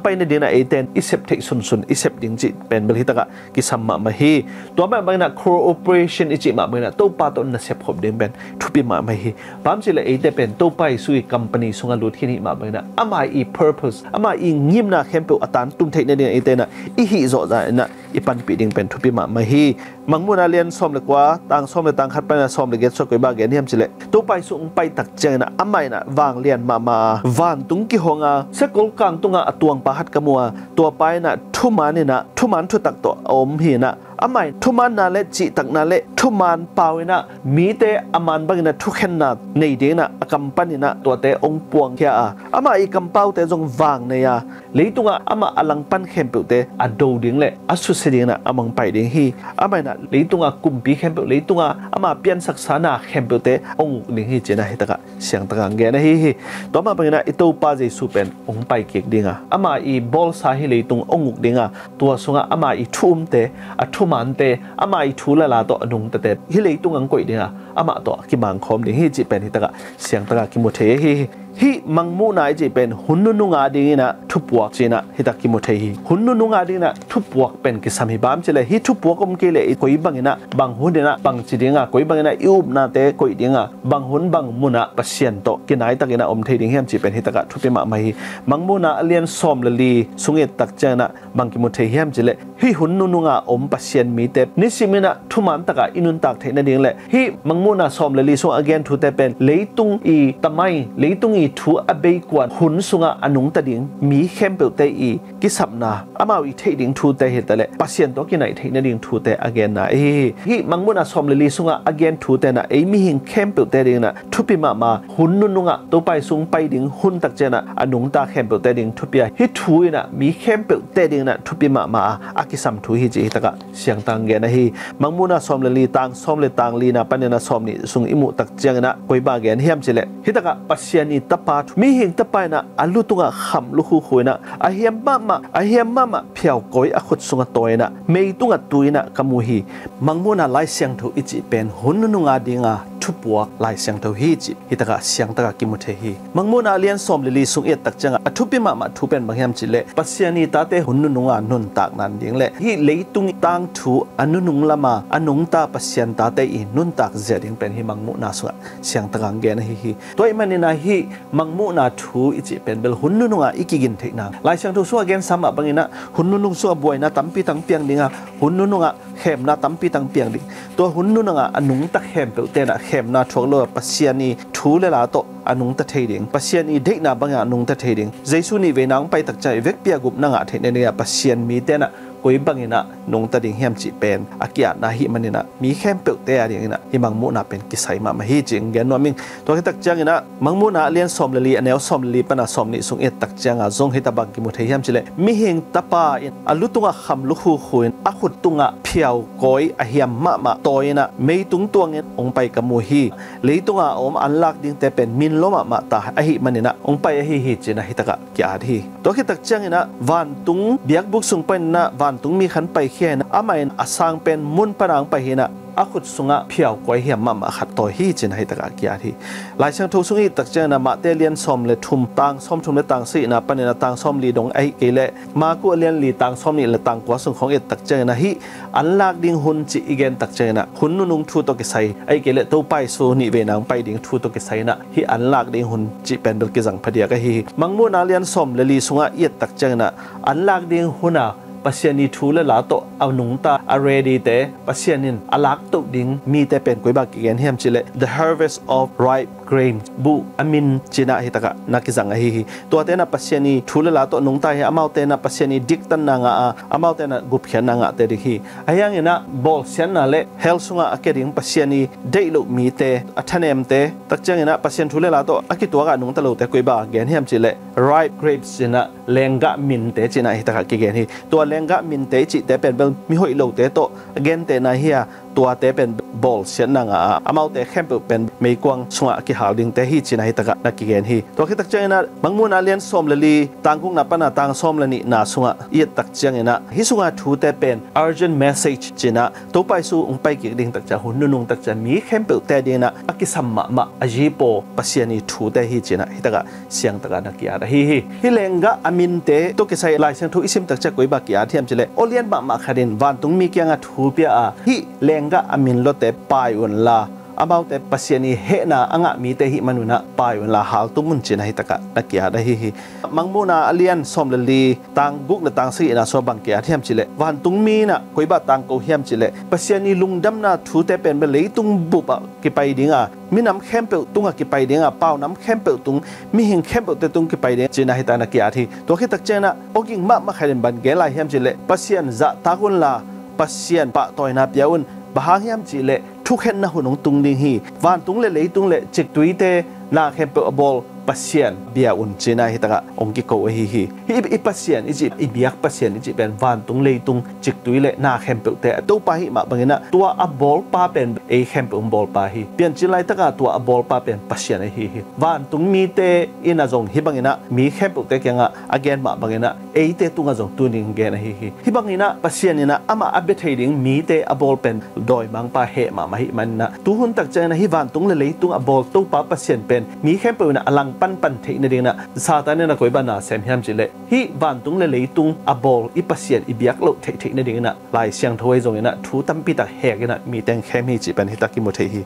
pai nadinginah eite in i sep theih sunsun i sep ding cih pen bel hitakah kisam mahmah hi. Tua mah banginah cooperation i cih mah banginah Topa tawh nasep khop ding pen thupi mahmah hi. Bang hiam cileh eite pen Topa Jesu i company sungah lut khin i hih mah banginah ama i purpose, ama i ngimna khempeuh a tantum theih nadinginah eite inah i hih zawhzah inah i panpih ding pen thupi mahmah hi. Mangmuhna lian sawm le kua, tang sawm le tang khat paninah sawm le giat sung koi bang gen hiam cileh, Topa Jesu hong paitak cianginah amah inah vanglian mahmah a, vantung kihong a, siakol kang tungah a tuangpa khat ka mu a, tuapa inah thuman inah, thuman thutak tawh a om hi inah, amah in thumanna le cihtakna le thuman pau inah mite a man banginah thukhenna nei dinginah a kam paninah tuate hong puangkhia a, amah i kampaute zong vang nei a, leitungah amah a langpan khempeuhte a do ding le a susia dinginah amah hong pai ding hi. Amah inah leitungah kumpi khempeuh, leitungah ama piansaksa na khempeuhte hong uk ding hi, ci-inah hitakah siangtakah hong gen ahi hi. Tua mah banginah i Topa Jesu pen hong pai kik dinga, ama i bawlsa hih leitung hong uk dinga, tua sungah ama i thu umte, a thumante, ama i thu le la tawh a nungtate hih leitung hong koih dinga, amah tawh a kimangkhawm ding hi cih pen hitakah siangtakah kimu thei ahi hi. Hih Mangmuhna i cih pen hun nunung a dinginah thupuak ci-inah hitak kimu thei hi. Hun nunung a dinginah thupuak pen kisam hi. Bang hiam cileh hih thupuak om kei leh i koi banginah, bang huninah, bangci dinga, koi banginah i upnate koih dinga, bang hun bang munah Pasian tawh kinaitakinah om thei ding hiam cih pen hitakah thupi mahmah hi. Mangmuhna a lian sawm le li sung i et tak cianginah bang kimu thei hiam cileh, hih hun nununga om Pasian mite nisiminah thuman takah i nuntak theih nading le hih Mangmuhna sawm le li sungah a gen thute pen leitung i tamai, leitung i thu a beikuan hun sungah a nungta ding mi khempeuhte i kisapna, amau i theih ding thute hitaleh Pasian tawh kinaih theih nading thute a genna ahi hi. Hih Mangmuhna sawm le li sungah a gen thute inah ei mihing khempeuhte dinginah thupi mahmah, hun nunungah Topa Jesu hong pai ding hun tak cianginah a nungta khempeuhte ding thupi a, hih thu inah mi khempeuhte dinginah thupi mahmah a, a kisam thu hi cih hitakah siangtakah hong gen ahi. Mangmuhna sawm le li, tang sawm le tang lina paninah sawm nih sung i muh tak cianginah koi bang gen hiam cileh, hitakah Pasian i Tapa thu, mihing Tapa inah a lu tungah kham lukhukhu inah a hiam mahmah, a hiam mahmah phiaukawi a khut sungah tawi inah mei tungah tu inah ka mu hi. Mangmuhna Lai Siangtho i cih pen hun nununga dinga thupuak Lai Siangtho hi cih hitakah siangtakah kimu thei hi. Mangmuhna a lian sawm le li sung i et tak ciangah a thupi mahmah thu pen bang hiam cileh, Pasian i tate hun nununga nuntak nading le hih leitung tangthu a nunung lama a nungta Pasian tate i nuntak zia ding pen hih Mangmuhna sungah siangtakah hong gen ahi hi. Tua ahih maninah hih Mangmuhna thu i cih pen bel hun nununga i kigin theihna, Lai Siangtho sungah gensa mah banginah hun nunung sungah buaina tampi tang piang dinga, hun nunungah khemna tampi tang piang ding. Tua hun nunungah a nungta khempeuhte inah khemna thuak lo a, Pasian i thu le la tawh a nungta thei ding, Pasian i deihna bangah a nungta thei ding. Jesu nihveina hong pai tak ciang i vekpi a gupna ngah theih nadingah Pasian mite inah koi banginah nungta ding hiam cih pen a ki-atna ahih maninah mi khempeuhte a dinginah hih Mangmuhna pen kisai mahmah hi cih hong gen nuam ing. Tua khit tak cianginah Mangmuhna a lian sawm le li, a neu sawm le li pana sawm nih sung i et tak ciangah zong hitabang kimu thei hiam cileh, mihing Tapa in a lu tungah kham lukhukhu in a khut tungah phiaukawi a hiam mahmah tawi inah meitung tuangin hong pai ka mu hi. Leitunga a om an lak dingte pen min lua mahmah ta ahih maninah hong pai ahi hi, ci-inah hitakah ki-at hi. Tua khit tak cianginah vantung biakbuk sung paninah van Tungmi khan paikhia in amah in a sang pen mun pana hong pai hi in a khut sungah phiau kuai hiam mahmah khat tawi hi ci-in a hi takah ki-at hi. Lai Siangtho sung i et tak ciangin a Mate lian sawm le thum tang sawm thum le tang sagihna panin a tang sawm li dong ahih kei leh Marku a lian li tang sawm nih le tang kua sung khawng i et tak ciangin a hih an lak ding hun cih i gen tak ciangin a hun nunung thu tawh kisai ahih kei leh Topa Jesu nih veina hong pai ding thu tawh kisai in a hih an lak ding hun cih pen bel kizang phadiak ahi hi. Mangmuhna lian sawm le li sungah i et tak ciangin a an lak ding hun a Pasian i thu le la tawh a nungta a ready te Pasian in a laktoh ding mite pen koi bang kigen hiam cih leh the harvest of ripe grapes, buh a min ci-in a hi takah na kizang ahi hi. Tuate in a Pasian i thu le la tawh nungta hi, amaute in a Pasian i diktanna ngah a, amaute in a gupkhiatna ngahte ding hi. Ahi hangin a bawlsiatna le hell sungah a kia ding Pasian i deih loh mite, a thanemte tak ciangin a Pasian thu le la tawh a kituak a nungta lote koi bang gen hiam cih leh ripe grapes ci-in a lenggah minte ci-in a hi takah kigen hi. Tua lenggah minte i cihte pen bel mi hoih lote tawh a gentehna hi a, tuate pen bawlsiatna ngah a, amaute khempeuh pen meikuang sungah a kihal dingte hi ci-in a hi takah na kigen hi. Tua khit tak ciangin a Mangmuhna lian sawm le li tang gukna pan a tang sawm le nihna sungah i et tak ciangin a hih sunga thute pen urgent message ci-in a Topa Jesu hong pai kik ding tak ciang hun nunung tak ciang mi khempeuhte dingin a a kisam mahmah a zipaw Pasian i thute hi ci-in a hi takah siang takah na ki-at ahi hi. Hih lenggah a minte tawh kisai Lai Siangtho i sim tak ciang koi bang ki-at hiam cih leh aw lian mahmah khat in vantungmi kiangah thu pia a hih lenggah a min lawte pai unla, amaute Pasian i hehna a ngah mite ahih man un a pai unla haltum un ci-in a hi takah na ki-at ahi hi. Mangmuhna a lian sawm le li tang guk le tang sagihna sungah bang ki-at hiam cih leh vantungmi in a koi bang tangko hiam cih leh Pasian i lungdamna thute pen bel leitung bup ah kipai ding a, minam khempeuh tungah kipai ding a, paunam khempeuh tung, mihing khempeuhte tung kipai ding ci-in a hi takah na ki-at hi. Tua khit tak ciangin a awging mahmah khat in bang gen lai hiam cih leh Pasian zahtak unla Pasian pahtawina pia un. Bang hang hiam cih leh thukhenna hun hong tung ding hi. Vantung le leitung le ciktuite na khempeuh a bawl Pasian bia un ci-in a hi takah hong kiko ahi hi. Hih i Pasian i cih, i biak Pasian i cih pen vantung leitung ciktui le na khempeuhte a Topa ahih mah bangin a tua a bawlpa pen ei khempeuh hong bawlpa hi. Piancil laitak a tua a bawlpa pen Pasian ahi hi. Vantung mite in a zong hih bangin a mi khempeuhte kiangah a gen mah bangin a eite tungah zong tuni hong gen ahi hi. Hih bangin a Pasian in a amah a bia thei ding mite a bawl pen dawimangpa heh mahmah ahih manin a tuhun tak ciangin a hih vantung le leitung a bawl Topa Pasian pen mi khempeuh in a langpan pan theih nadingin a Satan in a koi bang na sem hiam cih leh hih vantung le leitung a bawl i Pasian i biak loh theihtheih nadingin a Lai Siangtho ahi zongin a thu tampi tak hek in a mite hong khem hi cih pen hi tak i mu thei hi.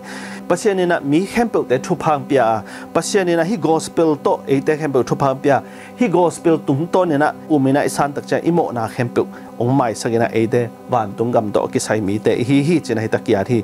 Pasian in a mi khempeuhte thupha hong pia a, Pasian in a hih gospel tawh eite khempeuh thupha hong pia a, hih gospel tungtawn in a um in a i san tak ciang i mawhna khempeuh hong maisak in a eite vantung gam tawh a kisai mite i hi hi ci-in a hi tak i at hi.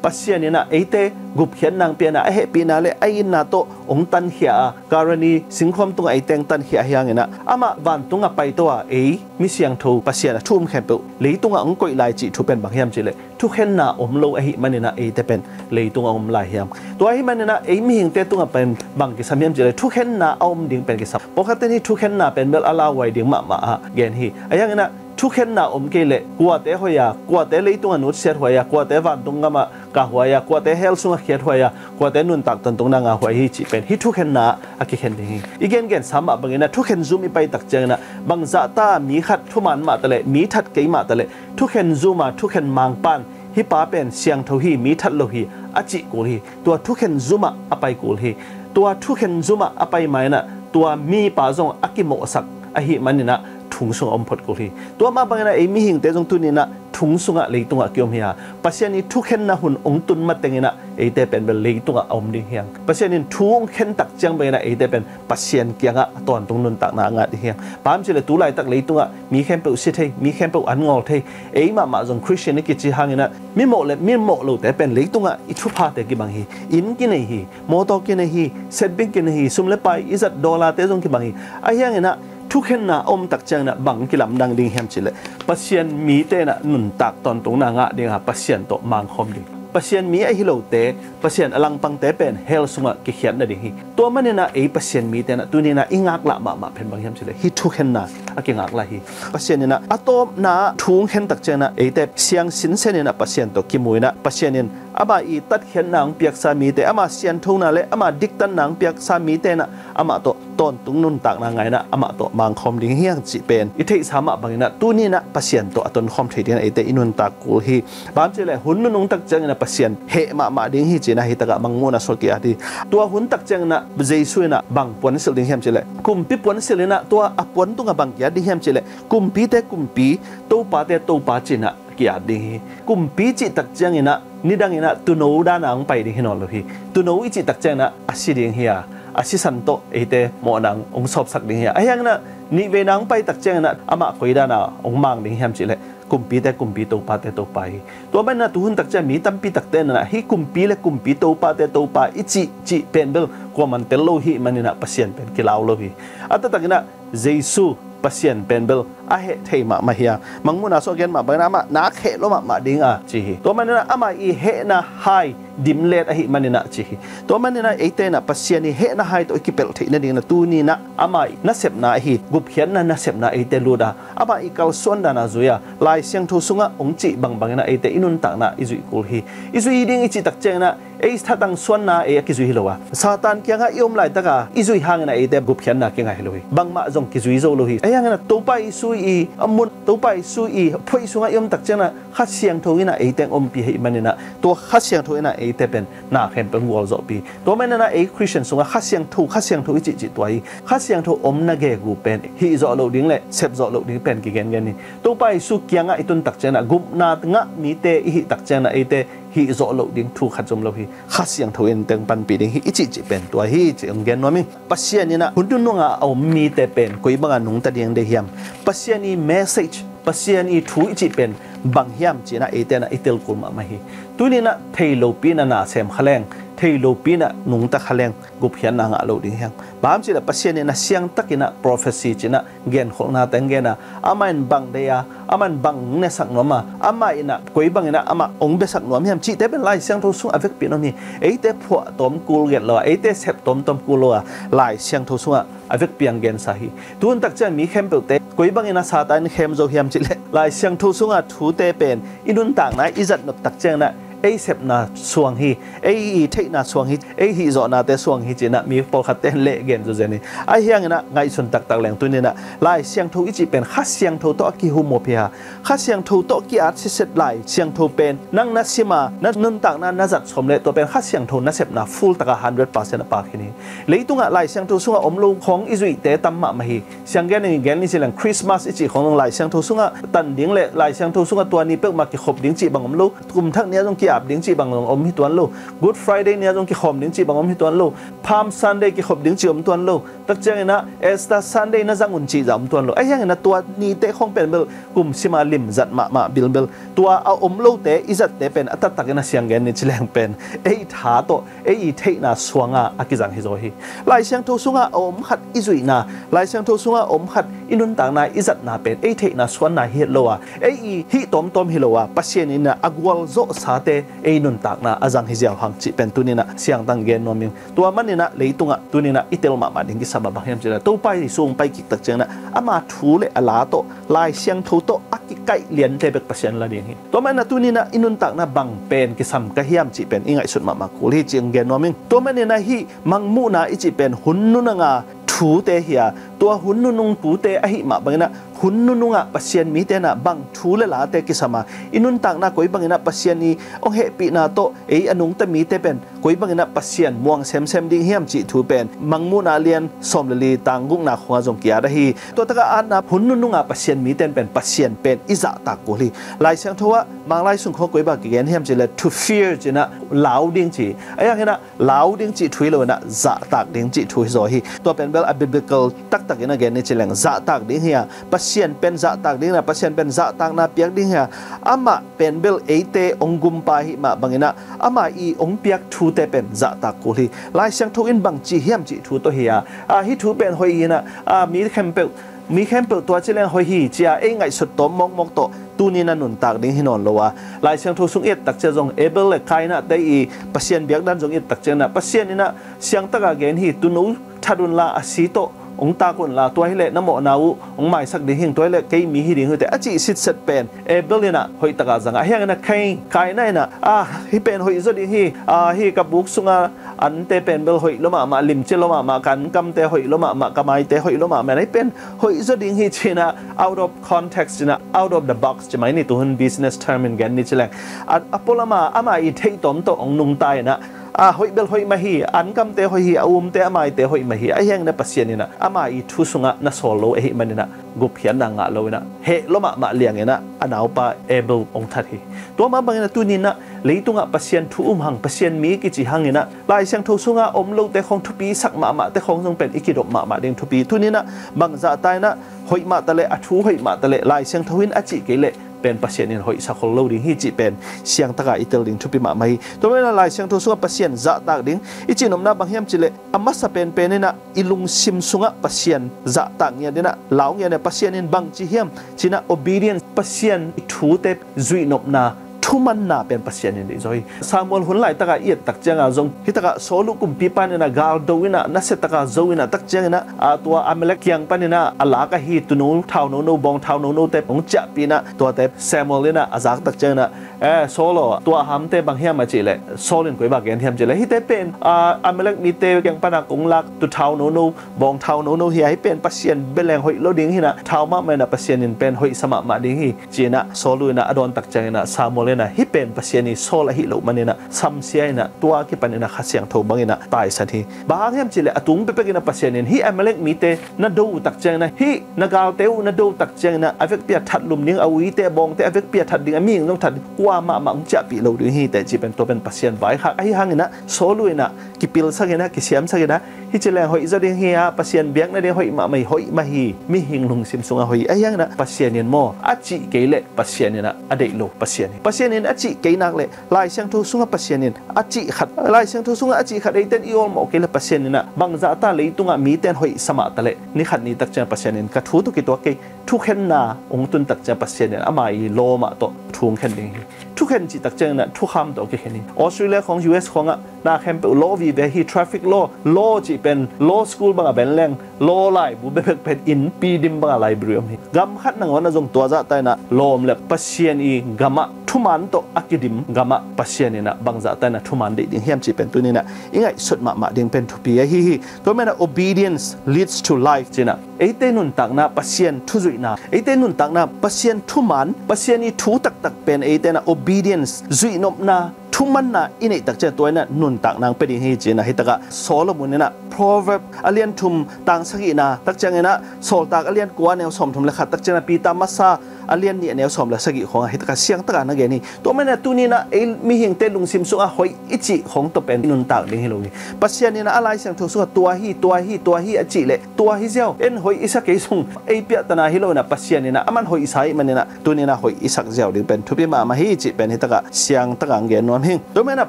Pasian in a eite gupkhiatna hong pia in a a hehpihna le a itna tawh hong tankhia a, Kalvari singkhawm tungah eite hong tankhia ahi hangin a amah vantung a paito a ei mi siangtho Pasian a thu um khempeuh leitungah hong koih lai cih thu pen bang hiam cih leh thukhenna om lo ahih manin a eite pen leitung a om lai hiam? Tua ahih manin a ei mihingte tungah pen bang kisam hiam cih leh thukhenna a om ding pen kisam. Pawlkhatte in hih thukhenna pen bel a lauhuai ding mahmah a gen hi. Ahi hangin a thukhenna om kei leh kuate hoih a, kuate leitung a nutsiat huai a, kuate vantung gam ah kah huai a, kuate hell sungah khiat huai a, kuate nuntak tawntungna ngah huai hi cih pen hih thukhenna a kikhen ding hi. I gengensa mah bangin a thukhen zum i pai tak ciangin a bangzahta mi khat thuman mah taleh mi that kei mah taleh thukhen zum a thukhen mangpa in hih pa pen siangtho hi, mi that lo hi a cih kul hi. Tua thukhen zum ah a pai kul hi. Tua thukhen zum ah a pai ma in a tua mipa zong a kimawhsak ahih manin a thung sungah om phot kul hi. Tua mah bangin a ei mihingte zong tuni in a thung sungah leitungah a kiom hi a, Pasian i thukhenna hun hong tun matengin a eite pen bel leitungah a om ding hi hang. Pasian in thu hong khen tak ciang bangin a eite pen Pasian kiangah a tawntung nuntakna a ngah ding hi hang. Bang hang hiam cih leh tu laitak leitungah mi khempeuh si thei, mi khempeuh an ngawl thei, ei mahmah zong Khristian i kici hangin a mimawh le mimawh lote pen leitungah i thuphate kibang hi. Inn kinei hi, mawtaw kinei hi, setbing kinei hi, sum le pai i zat dollar-te zong kibang hi. Ahi hangin a thukhenna a om tak ciangin a bang kilamdang ding hiam cih leh Pasian mite in a nuntak tawntungna ngah ding a Pasian tawh mangkhawm ding. Pasian mi ahi lote, Pasian a langpangte pen hell sungah kikhiat nading hi. Tua manin a ei Pasian mite in a tuni in a i ngaklah mahmah pen bang hiam cih leh hih thukhenna a kingak lai hi. Pasian in a a tawpna ah thu hong khen tak ciangin a eite siang sinsen in a Pasian tawh kimu in a Pasian in amah i tatkhiatna hong piaksa mite, amah sianthona le amah diktanna hong piaksa mite in a amah tawh tawntung nuntakna ngaina amah tawh mangkhawm ding hiang cih pen i theihsa mah banginah tuninah Pasian tawh a tonkhawm thei dinginah eite i nuntak kul hi. Bang hang hiam cihleh hun nunung tak cianginah Pasian heh mahmah ding hi cinah hitakah Mangmuhna sungah ki-at hi. Tua hun tak cianginah Jesu inah bang puansilh ding hiam cihleh kumpi puansilh inah tua a puan tungah bang ki-at ding hiam cihleh kumpite kumpi, topate topa cinah ki-at ding hi. Kumpi cih tak cianginah nidanginah tuuno dana hong pai ding hi nawn lo hi. Tuuno i cih tak cianginah a si ding hi a, a sisan tawh eite mawhna hong sawpsak ding hi a, ahi hanginah nihveina hong pai tak cianginah amah koi dana hong mang ding hiam cihleh kumpite kumpi, topate topa hi. Tua maninah tuhun tak ciang mi tampi takte inah hih kumpi le kumpi, topate topa i cih cih pen bel kuaman tel lo hi maninah Pasian pen kilau lo hi. A taktakinah Jesu Pasian pen bel a heh thei mahmah hi a, Mangmuhna sungah a gen mah banginah amah nak heh lua mahmah ding a ci hi. Tua maninah amah i hehna hai dimlet ahih maninah ci hi. Tua maninah eite inah Pasian i hehna hai tawh i kipelh theih nadinginah tuninah amah i nasepna ahi gupkhiatna nasepna eite lut a, amah i kalsuan dana zui a, Lai Siangtho sungah hong cih bangbanginah eite i nuntakna i zuih kul hi. I zuih ding i cih tak cianginah ei thatang suanna ei a kizui hi lo a, Satan kiangah i om laitaka i zuih hanginah eite gupkhiatna kingah hi lo hi. Bangmah zong kizui zo lo hi. Ahi hanginah Topa Jesu i a mun, Topa Jesu i phuaih sungah i om tak cianginah Kha Siangtho inah eite hong ompih ahih maninah tua Kha Siangtho inah eite pen na khempeuh hong gualzawhpih. Tua maninah ei Khristian sungah Kha Siangtho, Kha Siangtho i cihcih tua hi. Kha Siangtho omna gegu pen hih zawh loh ding le sep zawh loh ding pen kigengen hi. Topa Jesu kiangah i tun tak cianginah gupna ngah mite i hih tak cianginah eite hih zawh loh ding thu khat zom lo hi. Kha Siangtho in teng panpih ding hi i cihcih pen tua hi cih hong gen nuam ing. Pasian inah hun nunungah a om mite pen koi banga nungta ding deih hiam? Pasian i message, Pasian i thu i cih pen bang hiam cinah eite inah i tel kul mahmah hi. Tuninah thei lopi inah na sem kha leng, thei lopi inah nungta kha leng gupkhiatna ngah lo ding hiam? Bang hang hiam cihleh Pasian inah siangtakinah prophecy cinah genkholhna teng gen a, amah in bang deih a, amah in bang nesak nuam a, amah inah koi banginah amah hong biasak nuam hiam cihte pen Lai Siangtho sungah a vekpi in om hi. Eite phuah tawm kul gelh lo a, eite sep tawmtawm kul lo a, Lai Siangtho sungah a vekpi in gensa hi. Tuhun tak ciang mi khempeuhte koi banginah Satan in khem zo hiam cihleh Lai Siangtho sunga thute pen i nuntakna i zatnop tak cianginah ei sepna suang hi, ei i theihna suang hi, ei hihzawhnate suang hi cinah mi pawlkhatte in leh gen zawzen hi. Ahi hanginah ngaihsun taktak leng tuninah Lai Siangtho i cih pen Kha Siangtho tawh a kihumawp hi a, Kha Siangtho tawh ki-at sitset Lai Siangtho pen nang na sim a, na nuntakna na zat sawm leh tua pen Kha Siangtho nasepna full taka hundred percent a pak hi ni. Leitungah Lai Siangtho sungah om lo khawng i zuihte tam mahmah hi. Sianggen in gen ni ci leng Christmas i cih khawng zong Lai Siangtho sungah tan ding le Lai Siangtho sungah tua ni peuhmah kikhop ding cih bang om lo. Kum thak ni-ah zong ki-ap ding cih bang zong om hi tuan lo. Good Friday ni-ah zong kikhawm ding cih bang om hi tuan lo. Palm Sunday kikhop ding cih om tuan lo. Tak cianginah Easter Sunday na zang un cih zah om tuan lo. Ahi hanginah tua nite khawng pen bel kum sima lim zat mahmah bilbel. Tua a om lote i zatte pen a taktakinah sianggen ni ci leng pen ei tha tawh ei i theihna suanga a kizang hi zaw hi. Lai Siangtho sunga a om khat i zuihna, Lai Siangtho sunga a om khat i nuntakna i zatna pen ei theihna suanna hi het lo a, ei i hih tawmtawm hi lo a, Pasian inah a gualzawhsate ei nuntakna a zang hi ziau hang cih pen tuninah siangtang gen nuam ing. Tua maninah leitungah tuninah i tel mahmah ding kisam a bang hiam cihleh Topa Jesu hong pai kik tak cianginah ama thu le a la tawh Lai Siangtho tawh a kikaih liante bek Pasian la ding hi. Tua maninah tuninah i nuntakna bang pen kisam ka hiam cih pen i ngaihsut mahmah kul hi cih hong gen nuam ing. Tua maninah hih Mangmuhna i cih pen hun nununga thute hi a, tua hun nunung thute ahih mah banginah hun nunungah Pasian mite inah bang thu le late kisam a, i nuntakna koi banginah Pasian i hong hehpihna tawh ei a nungta mite pen koi banginah Pasian muang semsem ding hiam cih thu pen Mangmuhna lian sawm le li tang gukna khawngah zong ki-at ahi. Tua takah atna hun nununga Pasian mite in pen Pasian pen i zahtak kul hi. Lai Siangtho ah Manglai sung khawng koi bang kigen hiam cihleh to fear cinah lau ding ci. Ahi hanginah lau ding cih thu hi lo inah zahtak ding cih thu hi zaw hi. Tua pen bel a biblical taktakin a gen ni ci leng zahtak ding hi a, Pasian pen zahtak ding inah Pasian pen zahtakna piak ding hi a, amah pen bel eite hong gumpa ahih mah banginah amah i hong piak thute pen zahtak kul hi. Lai Siangtho in bangci hiam cih thu tawh hi a, a, hih thu pen hoih hi inah, a, mi khempeuh, mi khempeuh tua ci leng hoih hi ci a ei ngaihsut tawm mawkmawk tawh tuni na nuntak ding hi nawn lo a. Lai Siangtho sung i et tak ciang zong Abel le Kaina te i Pasian biakdan zong i et tak ciang inah Pasian inah siangtaka gen hi, tuuno that unla a si tawh hong tak unla, tua hileh na mawhna uh hong maisak ding hing, tua hileh kei mi hi ding hi uh teh, a cih sitset pen Abel in ah hoih takah zang a. Ahi hangin ah Kain, Kaina in ah, a, hih pen hoih zaw ding hi, a, hih ka buk sunga ante pen bel hoih lua mahmah, limci lua mahmah, ka ankamte hoih lua mahmah, ka maite hoih lua mahmah, hih pen hoih zaw ding hi ci-in ah, out of context ci-in ah, out of the box ci mai ni, tuhun business term in gen ni ci leng. A, a pualam ah ama i theih tawm tawh hong nungta in ah, a, hoih bel hoih mah hi, a ankamte hoih hi, a umte a maite hoih mah hi. Ahi hangin ah Pasian in ah ama i thu sungah na sawl lo ahih manin ah gupkhiatna ngah lo in ah, heh lua mahmah liang in ah a naupa Abel hong that hi. Tua mah bangin ah tuni in ah leitungah Pasian thu um hang, Pasian mi kici hangin ah Lai Siangtho sungah om lote khawng, thupisak mahmahte khawng zong pen i kidop mahmah ding thupi. Tuni in ah bangzah ta in ah hoih mah taleh, a thu hoih mah taleh, Lai Siangtho in a cih kei leh pen Pasian in hoihsak khol lo ding hi cih pen siangtaka i tel ding thupi mahmah hi. Tua manin ah Lai Siangtho sungah Pasian zahtak ding i cihnopna bang hiam cih leh, a masa penpen in ah i lungsim sungah Pasian zahtak ngiat in ah, lau ngiat in ah, Pasian in bangci hiam ci-in ah obedience, Pasian i thute zuihnopna, thumanna pen Pasian in deih zaw hi. Samuel hun laitakah i et tak ciangah zong, hih takah Saul uh kumpipa in ah gal do in ah, nasia takah zo in ah, tak ciangin ah, a, tua Amalek kiang panin ah a lak ahi tuuno, thau nono, bawng thau nonote hong ciahpih in ah, tuate Samuel in ah a zak tak ciangin ah, eh, Saul aw, tua hamte bang hiam a cih leh, Saul in koi bang gen hiam cih leh, hihte pen, a, Amalek mite kiang panah kong lak tuuthau nono, bawng thau nono hi a, hih pen Pasian bia leng hoih lo ding hi in ah, thau mahmah in ah Pasian in pen hoihsa mahmah ding hi ci-in ah Saul uh in ah a dawn tak ciangin ah Samuel in ah hih pen Pasian i sawl ahih loh manin ah samsia in ah, tua kipan in ah Kha Siangtho bangin ah taisan hi. Bang hang hiam cih leh a tung pekpek in ah Pasian in hih Amalek mite na do uh tak ciangin ah, hih na galte uh na do uh tak ciangin ah, a vekpi a that lum ding, a uite, a bawngte a vekpi a that ding, a mihing zong that ding, kuamah mah hong ciahpih lo ding hi teh cih pen, tua pen Pasian vaikhak ahi hangin ah Saul uh in ah kipilsak in ah, kisiamsak in ah, hih ci leng hoih zaw ding hi a, Pasian biakna ding hoih mahmah hi, hoih mah hi, mihing lungsim sungah hoih hi. Ahi hangin ah Pasian in maw, a cih kei leh Pasian in ah a deih lo Pasian hi. Pasian in a cih kei nak leh, Lai Siangtho sungah Pasian in a cih khat, Lai Siangtho sungah a cih khat eite in i awlmawh kei leh Pasian in ah bangzah ta leitungah mite in hoihsa mah taleh, ni khat ni tak ciang Pasian in ka thu tawh kituak kei, thukhenna hong tun tak ciang Pasian in ama i lawm ah tawh thu hong khen ding hi. Thukhen cih tak ciangin ah thukham tawh a kikhen hi. Australia khawng, U S khawngah na khempeuh law vive hi, traffic law, law cih pen law school bangah ben leng law laibu bekbek pen innpi dim bangah library om hi. Gam khat nangawn ah zong tua zahta in ah lawm le Pasian i gamah thuman tawh a kidim gamah Pasian in ah bangzahta in ah thuman deih ding hiam cih pen tuni in ah i ngaihsut mahmah ding pen thupi ahi hi. Tua manin ah obedience leads to life ci-in ah, eite nuntakna Pasian thu zuihna, eite nuntakna Pasian thuman, Pasian i thu taktak pen eite in ah obedience, zuihnopna, thumanna i neih tak ciang tua in ah nuntakna hong pia ding hi ci-in ah hih takah Solomon in ah Proverb a lian thum tang sagihna, tak ciangin ah Sawltak a lian kua a neu sawmthum le khat, tak ciangin ah Peter masa a lian nih a neu sawm le sagih khawngah hih takah siangtakah na gen hi. Tua manin ah tuni in ah ei mihingte lungsim sungah hoih i cih khawng tawh pen i nuntak ding hi lo hi. Pasian in ah a Lai Siangtho sungah tua hi, tua hi, tua hi a cih leh tua hi ziau, en hoih i sa kei zong ei piahtana hi lo in ah Pasian in ah aman hoihsa ahih manin ah tuni in ah hoih i sak ziau ding pen thupi mahmah hi cih pen hih takah siangtakah hong gen nuam hing. Tua manin ah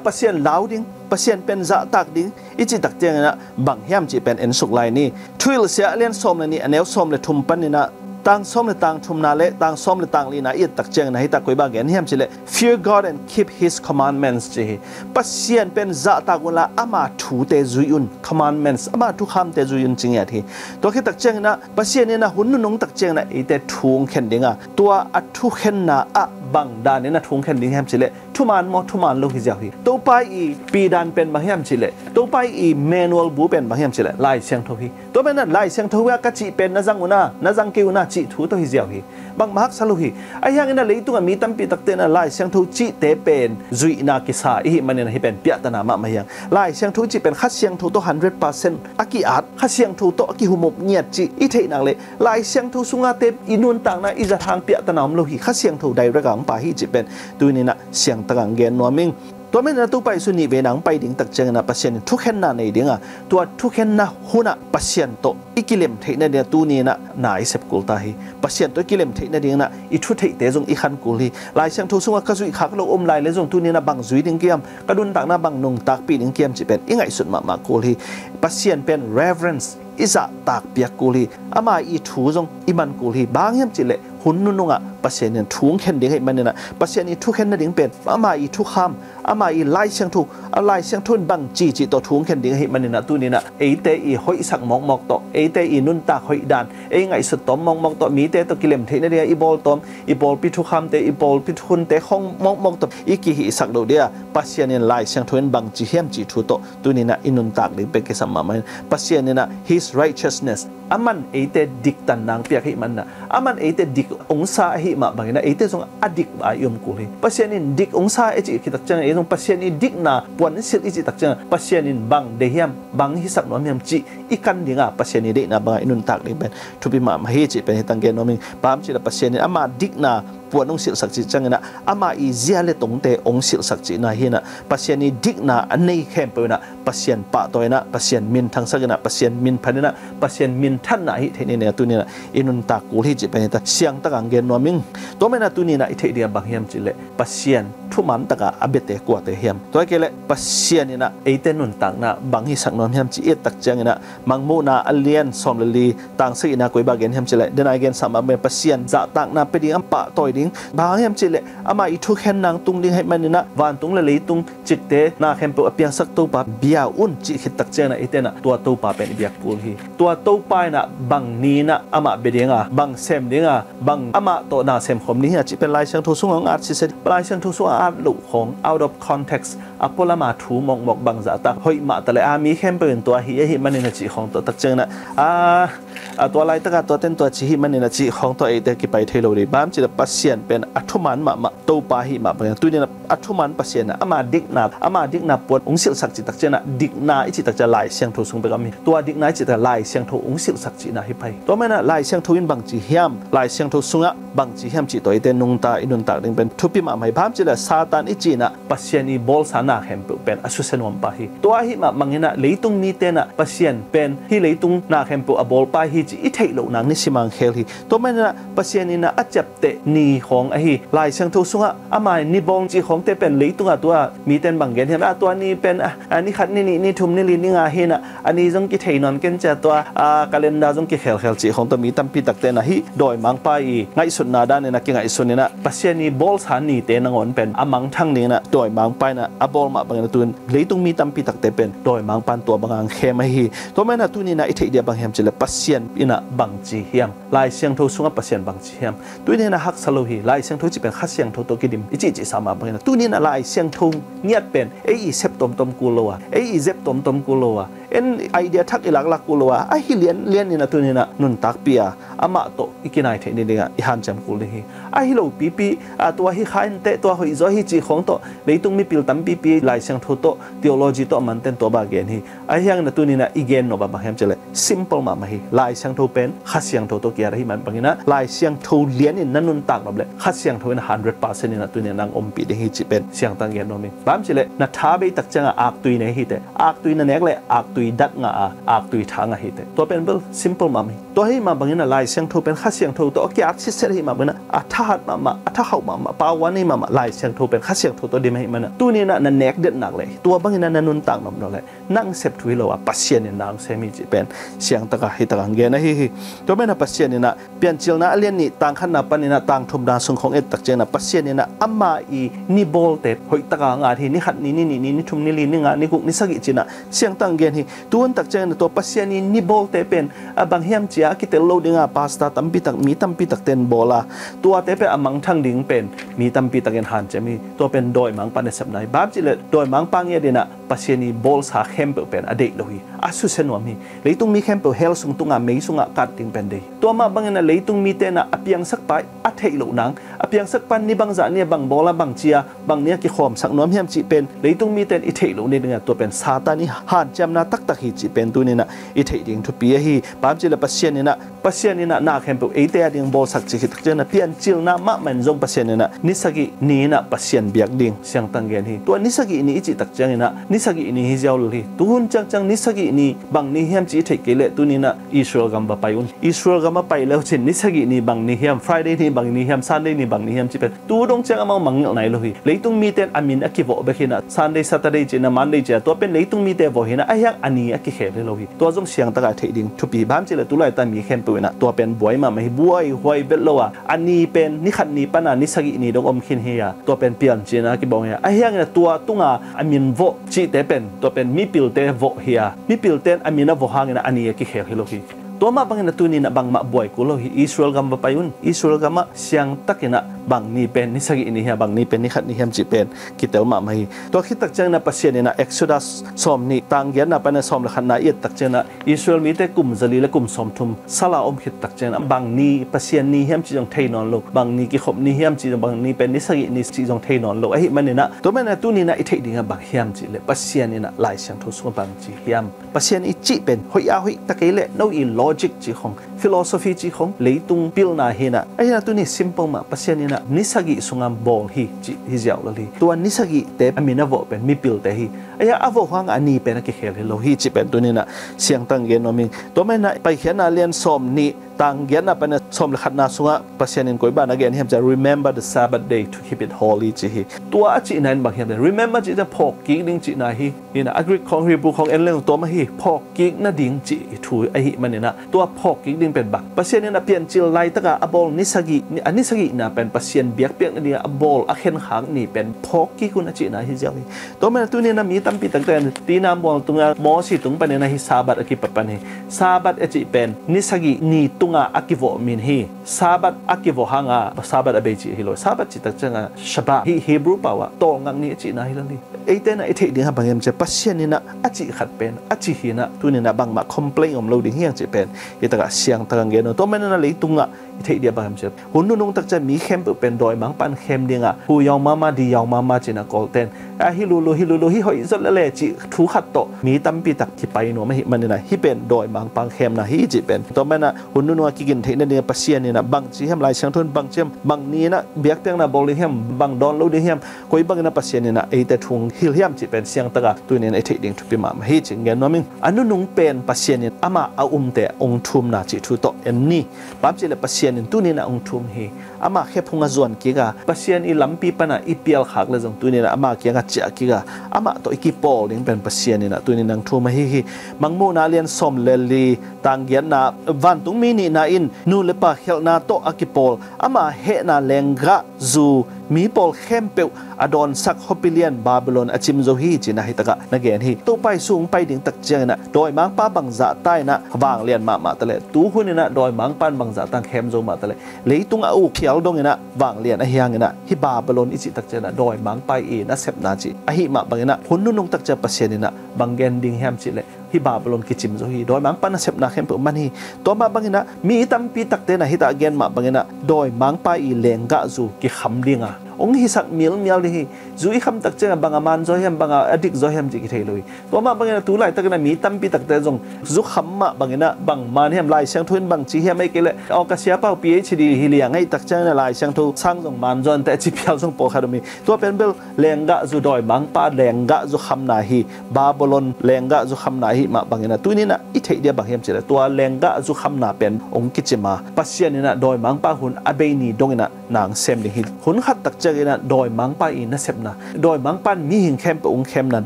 Pasian lau ding, Pasian pen zahtak ding i cih tak ciangin ah bang hiam cih pen ensuk lai ni. Thuhilhsia a lian sawm le nih a neu sawm le thum panin ah tang sawm le tang thumna le tang sawm le tang lina i et tak ciangin ah hih takah koi bang gen hiam cih leh, "Fear God and keep his commandments," ci hi. Pasian pen zahtak unla ama thute zui un, commandments, ama thukhamte zui un ci ngiat hi. Tua khit tak ciangin ah Pasian in ah hun nunung tak ciangin ah eite thu hong khen ding a, tua a thukhenna ah bang danin ah thu hong khen ding hiam cih leh, thuman maw, thuman lo hi ziau hi. Topa i pidan pen bang hiam cih leh, Topa i manual bu pen bang hiam cih leh, Lai Siangtho hi. Tua pen ah Lai Siangtho hi a, ka cih pen na zang un ah, na zang kei un ah cih thu tawh hi ziau hi. Bangmah haksa lo hi. Ahi hangin ah leitungah mi tampi takte in ah Lai Siangtho cihte pen zuihna kisa i hih manin ah hih pen piahtana mahmah hi hang. Lai Siangtho cih pen Kha Siangtho tawh hundred percent a ki-at, Kha Siangtho tawh a kihumop ngiat cih i theih nak leh, Lai Siangtho sungate i nuntakna i zat hang piahtana om lo hi. Kha Siangtho direct a hong pai hi cih pen tuni in ah siangtakah hong gen nuam ing. Tua manin ah Topa Jesu nih veina hong pai ding tak ciangin ah Pasian in thukhenna nei ding a, tua thukhenna hunah Pasian tawh i kilem theih nading ah tuni in ah na i sep kul ta hi. Pasian tawh i kilem theih nading in ah i thu theihte zong i khan kul hi. Lai Siangtho sungah ka zuih khak lo om lai leh zong tuni in ah bang zui ding ka hiam, ka nuntakna bang nungtakpih ding ka hiam cih pen i ngaihsut mahmah kul hi. Pasian pen reverence i zahtak piak kul hi. Ama i thu zong i man kul hi. Bang hiam cih leh hun nunungah Pasian in thu hong khen ding ahih manin ah, Pasian i thukhen nading pen ama i thukham, ama i Lai Siangtho, a Lai Siangtho in bang ci cih tawh thu hong khen ding ahih manin ah, tuni in ah eite i hoihsak mawkmawk tawh, eite i nuntak hoih dan, ei ngaihsut tawm mawkmawk tawh, mite tawh kilem theih nading a i bawl tawm, i pawlpi thukhamte, i pawlpi thukhunte khong mawkmawk tawh i kihihsak loh ding a, Pasian in Lai Siangtho in bang ci hiam cih thu tawh tuni in ah i nuntak ding pen kisam mahmah in, Pasian in ah His righteousness, aman eite diktan nang piak ahih manin ah, aman eite dik hong sa ahih mah bangin ah, eite zong a dik a i om kul hi. Pasian in dik hong sa e cih khit tak ciangin, ei zong Pasian i dikna puan silh i cih tak ciangin, Pasian in bang deih hiam, bang hisak nuam hiam cih i kan ding a, Pasian i deihna bang a i nuntak ding pen thupi mahmah hi cih pen hi tang gen nuam ing. Bang hiam cih leh Pasian in ama dikna puan hong silhsak cih ciangin ah, ama i zia le tongte hong silhsak cihna hi in ah, Pasian i dikna a nei khempeuh in ah Pasian pahtawi in ah, Pasian minthangsak in ah, Pasian minphat in ah, Pasian minthanna ahih theih nading a tuni in ah i nuntak kul hi cih pen hi ta, siangtak a hong gen nuam ing. Tua manin ah tuni in ah i theih ding a bang hiam cih leh, Pasian thuman tak a a biate kuate hiam? Tua hi kei leh Pasian in ah eite nuntakna bang hisak nuam hiam cih i et tak ciangin ah, Mangmuhna a lian sawm le li, tang sagihna koi bang gen hiam cih leh, den a i gen sam a, Pasian zahtakna pia ding, a pahtawi ding. Bang hang hiam cih leh, ama i thukhen nang tung ding ahih manin ah, vantung le leitung cikte na khempeuh a piangsak Topa bia un cih khit tak ciangin ah, eite in ah tua Topa pen i biak kul hi. Tua Topa in ah bang ni in ah amah bia ding a, bang sem ding a, bang amah tawh na sem khawm ni hi a cih pen Lai Siangtho sungah hong at sitset, Lai Siangtho sungah at loh khawng, out of context, a pualam a thu mawkmawk bang zahtak hoih mah ta leh, a mi khempeuh in tua hi ahih manin a cih khawng tawh tak ciangin ah, a, a tua laitak a tuate in tua ci ahih manin a cih khawng tawh eite kipai thei lo ding. Bang hiam cih leh Pasian pen a thuman mahmah Topa ahih mah bangin ah, tuni in ah a thuman Pasian in ah ama dikna, ama dikna puan hong silhsak cih tak ciangin ah, dikna i cih tak ciang Lai Siangtho sung bek a om hi. Tua dikna i cih tak Lai Siangtho hong silhsak cihna hi pah hi. Tua manin ah Lai Siangtho in bang ci hiam, Lai Siangtho sungah bang ci hiam cih tawh eite nungta i nuntak ding pen thupi mahmah hi. Bang hiam cih leh Satan i cih in ah Pasian i bawlsa na khempeuh pen a susia nuam pa hi. Tua ahih mah bangin ah leitung mite in ah Pasian pen hih leitung na khempeuh a bawlpa hi cih i theih loh nang nisim a hong khel hi. Tua manin ah Pasian in ah a ciapteh ni khawng ahi, Lai Siangtho sungah ama ni bawl cih khawngte pen leitung a tua mite in bang gen hiam, a tua ni pen, a, a ni khat, ni nih, ni thum, ni li, ni nga hi in ah, a ni zong kithei nawn kei ci a, tua, a, calendar zong kikhelkhel cih khawng tawh mi tampi takte in ah hih dawimangpa i ngaihsutna dan in ah kingaihsun in ah, Pasian i bawlsa nite nangawn pen a mangthang ding in ah dawimangpa in ah a bawl mah bangin ah, tu in leitung mi tampi takte pen dawimangpa in tua bang a hong khem ahi hi. Tua manin ah tuni in ah i theih ding a bang hiam cih leh Pasian in ah bang ci hiam, Lai Siangtho sungah Pasian bang ci hiam? Tuni in ah haksa lo hi. Lai Siangtho cih pen Kha Siangtho tawh kidim i cihcih sa mah bangin ah, tuni in ah Lai Siangtho ngiat pen ei i sep tuamtuam kul lo a, ei i zep tuamtuam kul lo a, en idea thak i laklak kul lo a, ahi lianlian in ah tuni in ah nuntakpih a, amah tawh i kinai theih nading a i hanciam kul ding hi. Ahi lopipi, a, tua hi kha inteh, tua hoihzaw hi cih khawng tawh leitung mipil tampipi Lai Siangtho tawh, theology tawh a manten tua bang gen hi. Ahi hangin ah tuni in ah i gen nop a bang hiam cih leh, simple mahmah hi. Lai Siangtho pen Kha Siangtho tawh kiat ahih mah bangin ah, Lai Siangtho lian in na nuntak nop leh Kha Siangtho in hundred percent in ah tuni in ah nang ompih ding hi cih pen siangtak gen nuam ing. Bang hiam cih leh, na tha bei tak ciangin ah aktui nei hi teh. Aktui na nek leh aktui dat ngah a, aktui tha ngah hi teh. Tua pen bel simple mahmah hi. Tua ahih mah bangin ah Lai Siangtho pen Kha Siangtho tawh a kiat sitset ahih mah bangin ah, a thahat mahmah, a thakhauh mahmah, power nei mahmah Lai Siangtho pen Kha Siangtho tawh dim ahih manin ah, tuni in ah na nek den nak leh, tua bangin ah na nuntak nop nop leh, nang sep thu hi lo a, Pasian in nang sem hi cih pen siangtak a hi tak a hong gen ahi hi. Tua manin ah Pasian in ah Piancilna a lian nih tang khatna panin ah tang thumna sung khawng et tak ciangin ah, Pasian in ah ama i ni bawlte hoih tak a hong at hi. Ni khat ni, ni nih ni, ni thum ni li, ni nga ni guk ni sagih ci-in ah siangtak hong gen hi. Tu hun tak ciangin ah tua Pasian i ni bawlte pen a bang hiam ci-a, a kitel lo ding a, pastor tampi tak, mi tampi takte in bawl a, tuate pen a mangthang ding pen mi tampi tak in hanciam hi. Tua pen dawimangpa nasepna hi. Bang hiam cih leh dawimangpa ngiat in ah Pasian i bawlsa khempeuh pen a deih lo hi. A susia nuam hi. Leitung mi khempeuh hell sung tung a, mei sungah kat ding pen deih hi. Tua mah bangin ah leitung mite in ah a piangsakpa a theih loh nang, a piangsakpa in ni bangzah ni a bang bawl a, bang ci-a, bang ni a kikhawmsak nuam hiam cih pen leitung mite in i theih loh nading a, tua pen Satan i hanciamna taktak hi cih pen tuni in ah i theih ding thupi ahi. Bang hiam cih leh Pasian in ah, Pasian in ah na khempeuh eite a ding bawlsak cih khit tak ciangin ah, Piancilna mahmah in zong Pasian in ah ni sagih ni in ah Pasian biak ding siangtak hong gen hi. Tua ni sagih ni i cih tak ciangin ah, ni sagih ni hi ziau lo hi. Tuhun ciangciang ni sagih ni bang ni hiam cih i theih kei leh tuni-in ah Israel gam va pai un. Israel gam a pai le uh cin ni sagih ni bang ni hiam, Friday ni bang ni hiam, Sunday ni bang ni hiam cih pen tu dong ciang amau mangngilh nai lo hi. Leitung mite in a min a kivawh bek hi-in ah Sunday, Saturday ci-in ah, Monday ci-in ah, tua pen leitung mite vawh hi-in ah, ahi hang a ni a kikhel hi lo hi. Tua zong siangtak a theih ding thupi, bang hang cih leh tu laitak mi khempeuh in ah tua pen buai mahmah hi. Buai huai vet lo a, a ni pen ni khat ni pan a ni sagih ni dong om khin hi a, tua pen piancil a kibawng hi a, ahi hangin ah tua tungah a min vawh cihte pen tua pen mipilte vawh hi a, mipilte in a min a vawh hangin ah a ni a kikhel hi lo hi. Tua mah bangin ah tuni-in ah bangmah buai kul lo hi. Israel gam va pai un. Israel gamah siangtakin ah bang ni pen ni sagih ni hiam, bang ni pen ni khat ni hiam cih pen kitel mahmah hi. Tua khit tak ciangin ah Pasian in ah Exodus sawmnih tang giatna pan a sawm le khatna i et tak ciangin ah Israel mite kum zali le kum sawmthum sal a om khit tak ciangin ah bang ni Pasian ni hiam cih zong thei nawn lo, bang ni kikhop ni hiam cih zong, bang ni pen ni sagih ni cih zong thei nawn lo. Ahih manin ah tua manin ah tuni-in ah i theih ding ah bang hiam cih leh Pasian in ah Lai Siangtho sungah bang ci hiam? Pasian i cih pen hoih a hoih ta kei leh no i logic cih khong, philosophy cih khong leitung pilna hi-in ah, ahi-in ah tuni simple mah, Pasian in ah ni sagih sungah bawl hi cih hi ziau lo hi. Tua ni sagihte a min a vawh pen mipilte hi. Ahi hang a vawh hangah a ni pen a kikhel hi lo hi cih pen tuni-in ah siangtak gen nuam ing. Tua manin ah Paikhiatna lian sawmnih tang giatna pan a sawm le khatna sungah Pasian in koi bang a gen hiam cih leh, "Remember the Sabbath day to keep it holy," ci hi. Tua a cihna in bang hiam cih leh, remember cih ciang phawk kik ding cihna hi. Hi-in ah a Greek khong, Hebrew khong en leng tua mah hi, phawk kik nading cih thu ahih manin ah tua phawk kik ding pen bang, Pasian in a piancil laitak a a bawl ni sagih, a ni sagihna pen Pasian biakpiak nading a a bawl, a khenkhak ni pen phawk kik un a cihna hi ziau hi. Tua manin ah tuni-in ah mi tampi takte in tina mual tungah Mosi tung panin ah hi Sabbath a kipat pan hi. Sabbath a cih pen ni sagih ni tungah a kivawh min hi. Sabbath a kivawh hangah Sabbath a bei cih hi lo. Sabbath cih tak ciangah Shabbat hi, Hebrew pau ah tawlngak ni a cihna hi lo hi. Eite in ah i theih ding ah bang hiam cih leh Pasian in ah a cih khat pen a cih hi-in ah tuni-in ah bangmah complain om lo ding hi hang cih pen hi tak ah siangtak a gen nuam. Tua manin ah leitungah i theih ding ah bang hiam cih leh hun nunung tak ciang mi khempeuh pen dawimangpa'n khem ding a, hu yaumama di yaumama ci-in ah Kawlte'n, a, hi lulu, hi lulu, hi hoih zaw lel e cih thu khat tawh mi tampi tak kipai nuam ahih manin ah hih pen dawimangpa'n khemna hi cih pen. Tua manin ah hun nunung a kigin theih nading ah Pasian in ah bang ci hiam, Lai Siangtho in bang ci hiam, bang ni-in ah biakpiakna bawl ding hiam, bang dawn lo ding hiam, koi bangin ah Pasian in ah eite thu hong hilh hiam cih pen siangtak a tuni-in i theih ding thupi mahmah hi cih gen nuam ing. A nunung pen Pasian in amah a umte hong thumna cih thu tawh en ni. Bang hang cih leh Pasian in tuni-in ah hong thum hi. Ama khephung a zuan kik a, Pasian i lampi pan a i pialkhak leh zong tuni-in ah ama kiangah ciah kik a, amah tawh i kipawl ding pen Pasian in ah tuni-in ah hong thum ahi hi. Mangmuhna lian sawm le li tang giatna, vantungmi nihna in nu le pa khialhna tawh a kipawl, ama hehna lenggahzu mi pawl khempeuh a dawnsak khuapi lian Babylon a cim zo hi, ci-in ah hi tak ah na gen hi. Topa Jesu hong pai ding tak ciangin ah dawimangpa bangzah ta in ah vanglian mahmah ta leh, tu hun in ah dawimangpa'n bangzah ta in khem zo mah ta leh, leitung a uk khial dongin ah vanglian ahih hangin ah hih Babylon i cih tak ciangin ah dawimangpa i nasepna cih ahih mah bangin ah hun nunung tak ciang Pasian in ah bang gen ding hiam cih leh, hih Babylon kicim zo hi, dawimangpa nasepna khempeuh man hi. Tua mah bangin ah mi tampi takte in ah hi tak a gen mah bangin ah dawimangpa i lenggahzu kikham ding a, hong hisak mialmial ding hi. Zu i kham tak ciangah bang a man zaw hiam, bang a dik zaw hiam cih kithei lo hi. Tua mah bangin ah tu laitakin ah mi tampi takte zong zu kham mah bangin ah bang man hiam, Lai Siangtho in bang ci hiam, ahih kei leh aw ka siapa uh P H D hi liang ahih tak ciangin ah Lai Siangtho sang zong man zaw inteh ci phial zong pawlkhat om hi. Tua pen bel lenggahzu, dawimangpa lenggahzu khamna hi. Babylon lenggahzu khamna ahih mah bangin ah tuni-in ah i theih ding ah bang hiam cih leh, tua lenggahzu khamna pen hong kicim a, Pasian in ah dawimangpa hun a bei ni dongin ah na hong sem ding hi. Hun khat tak ciangin ah dawimangpa i nasepna, dawimangpa'n mihing khempeuh hong khemna,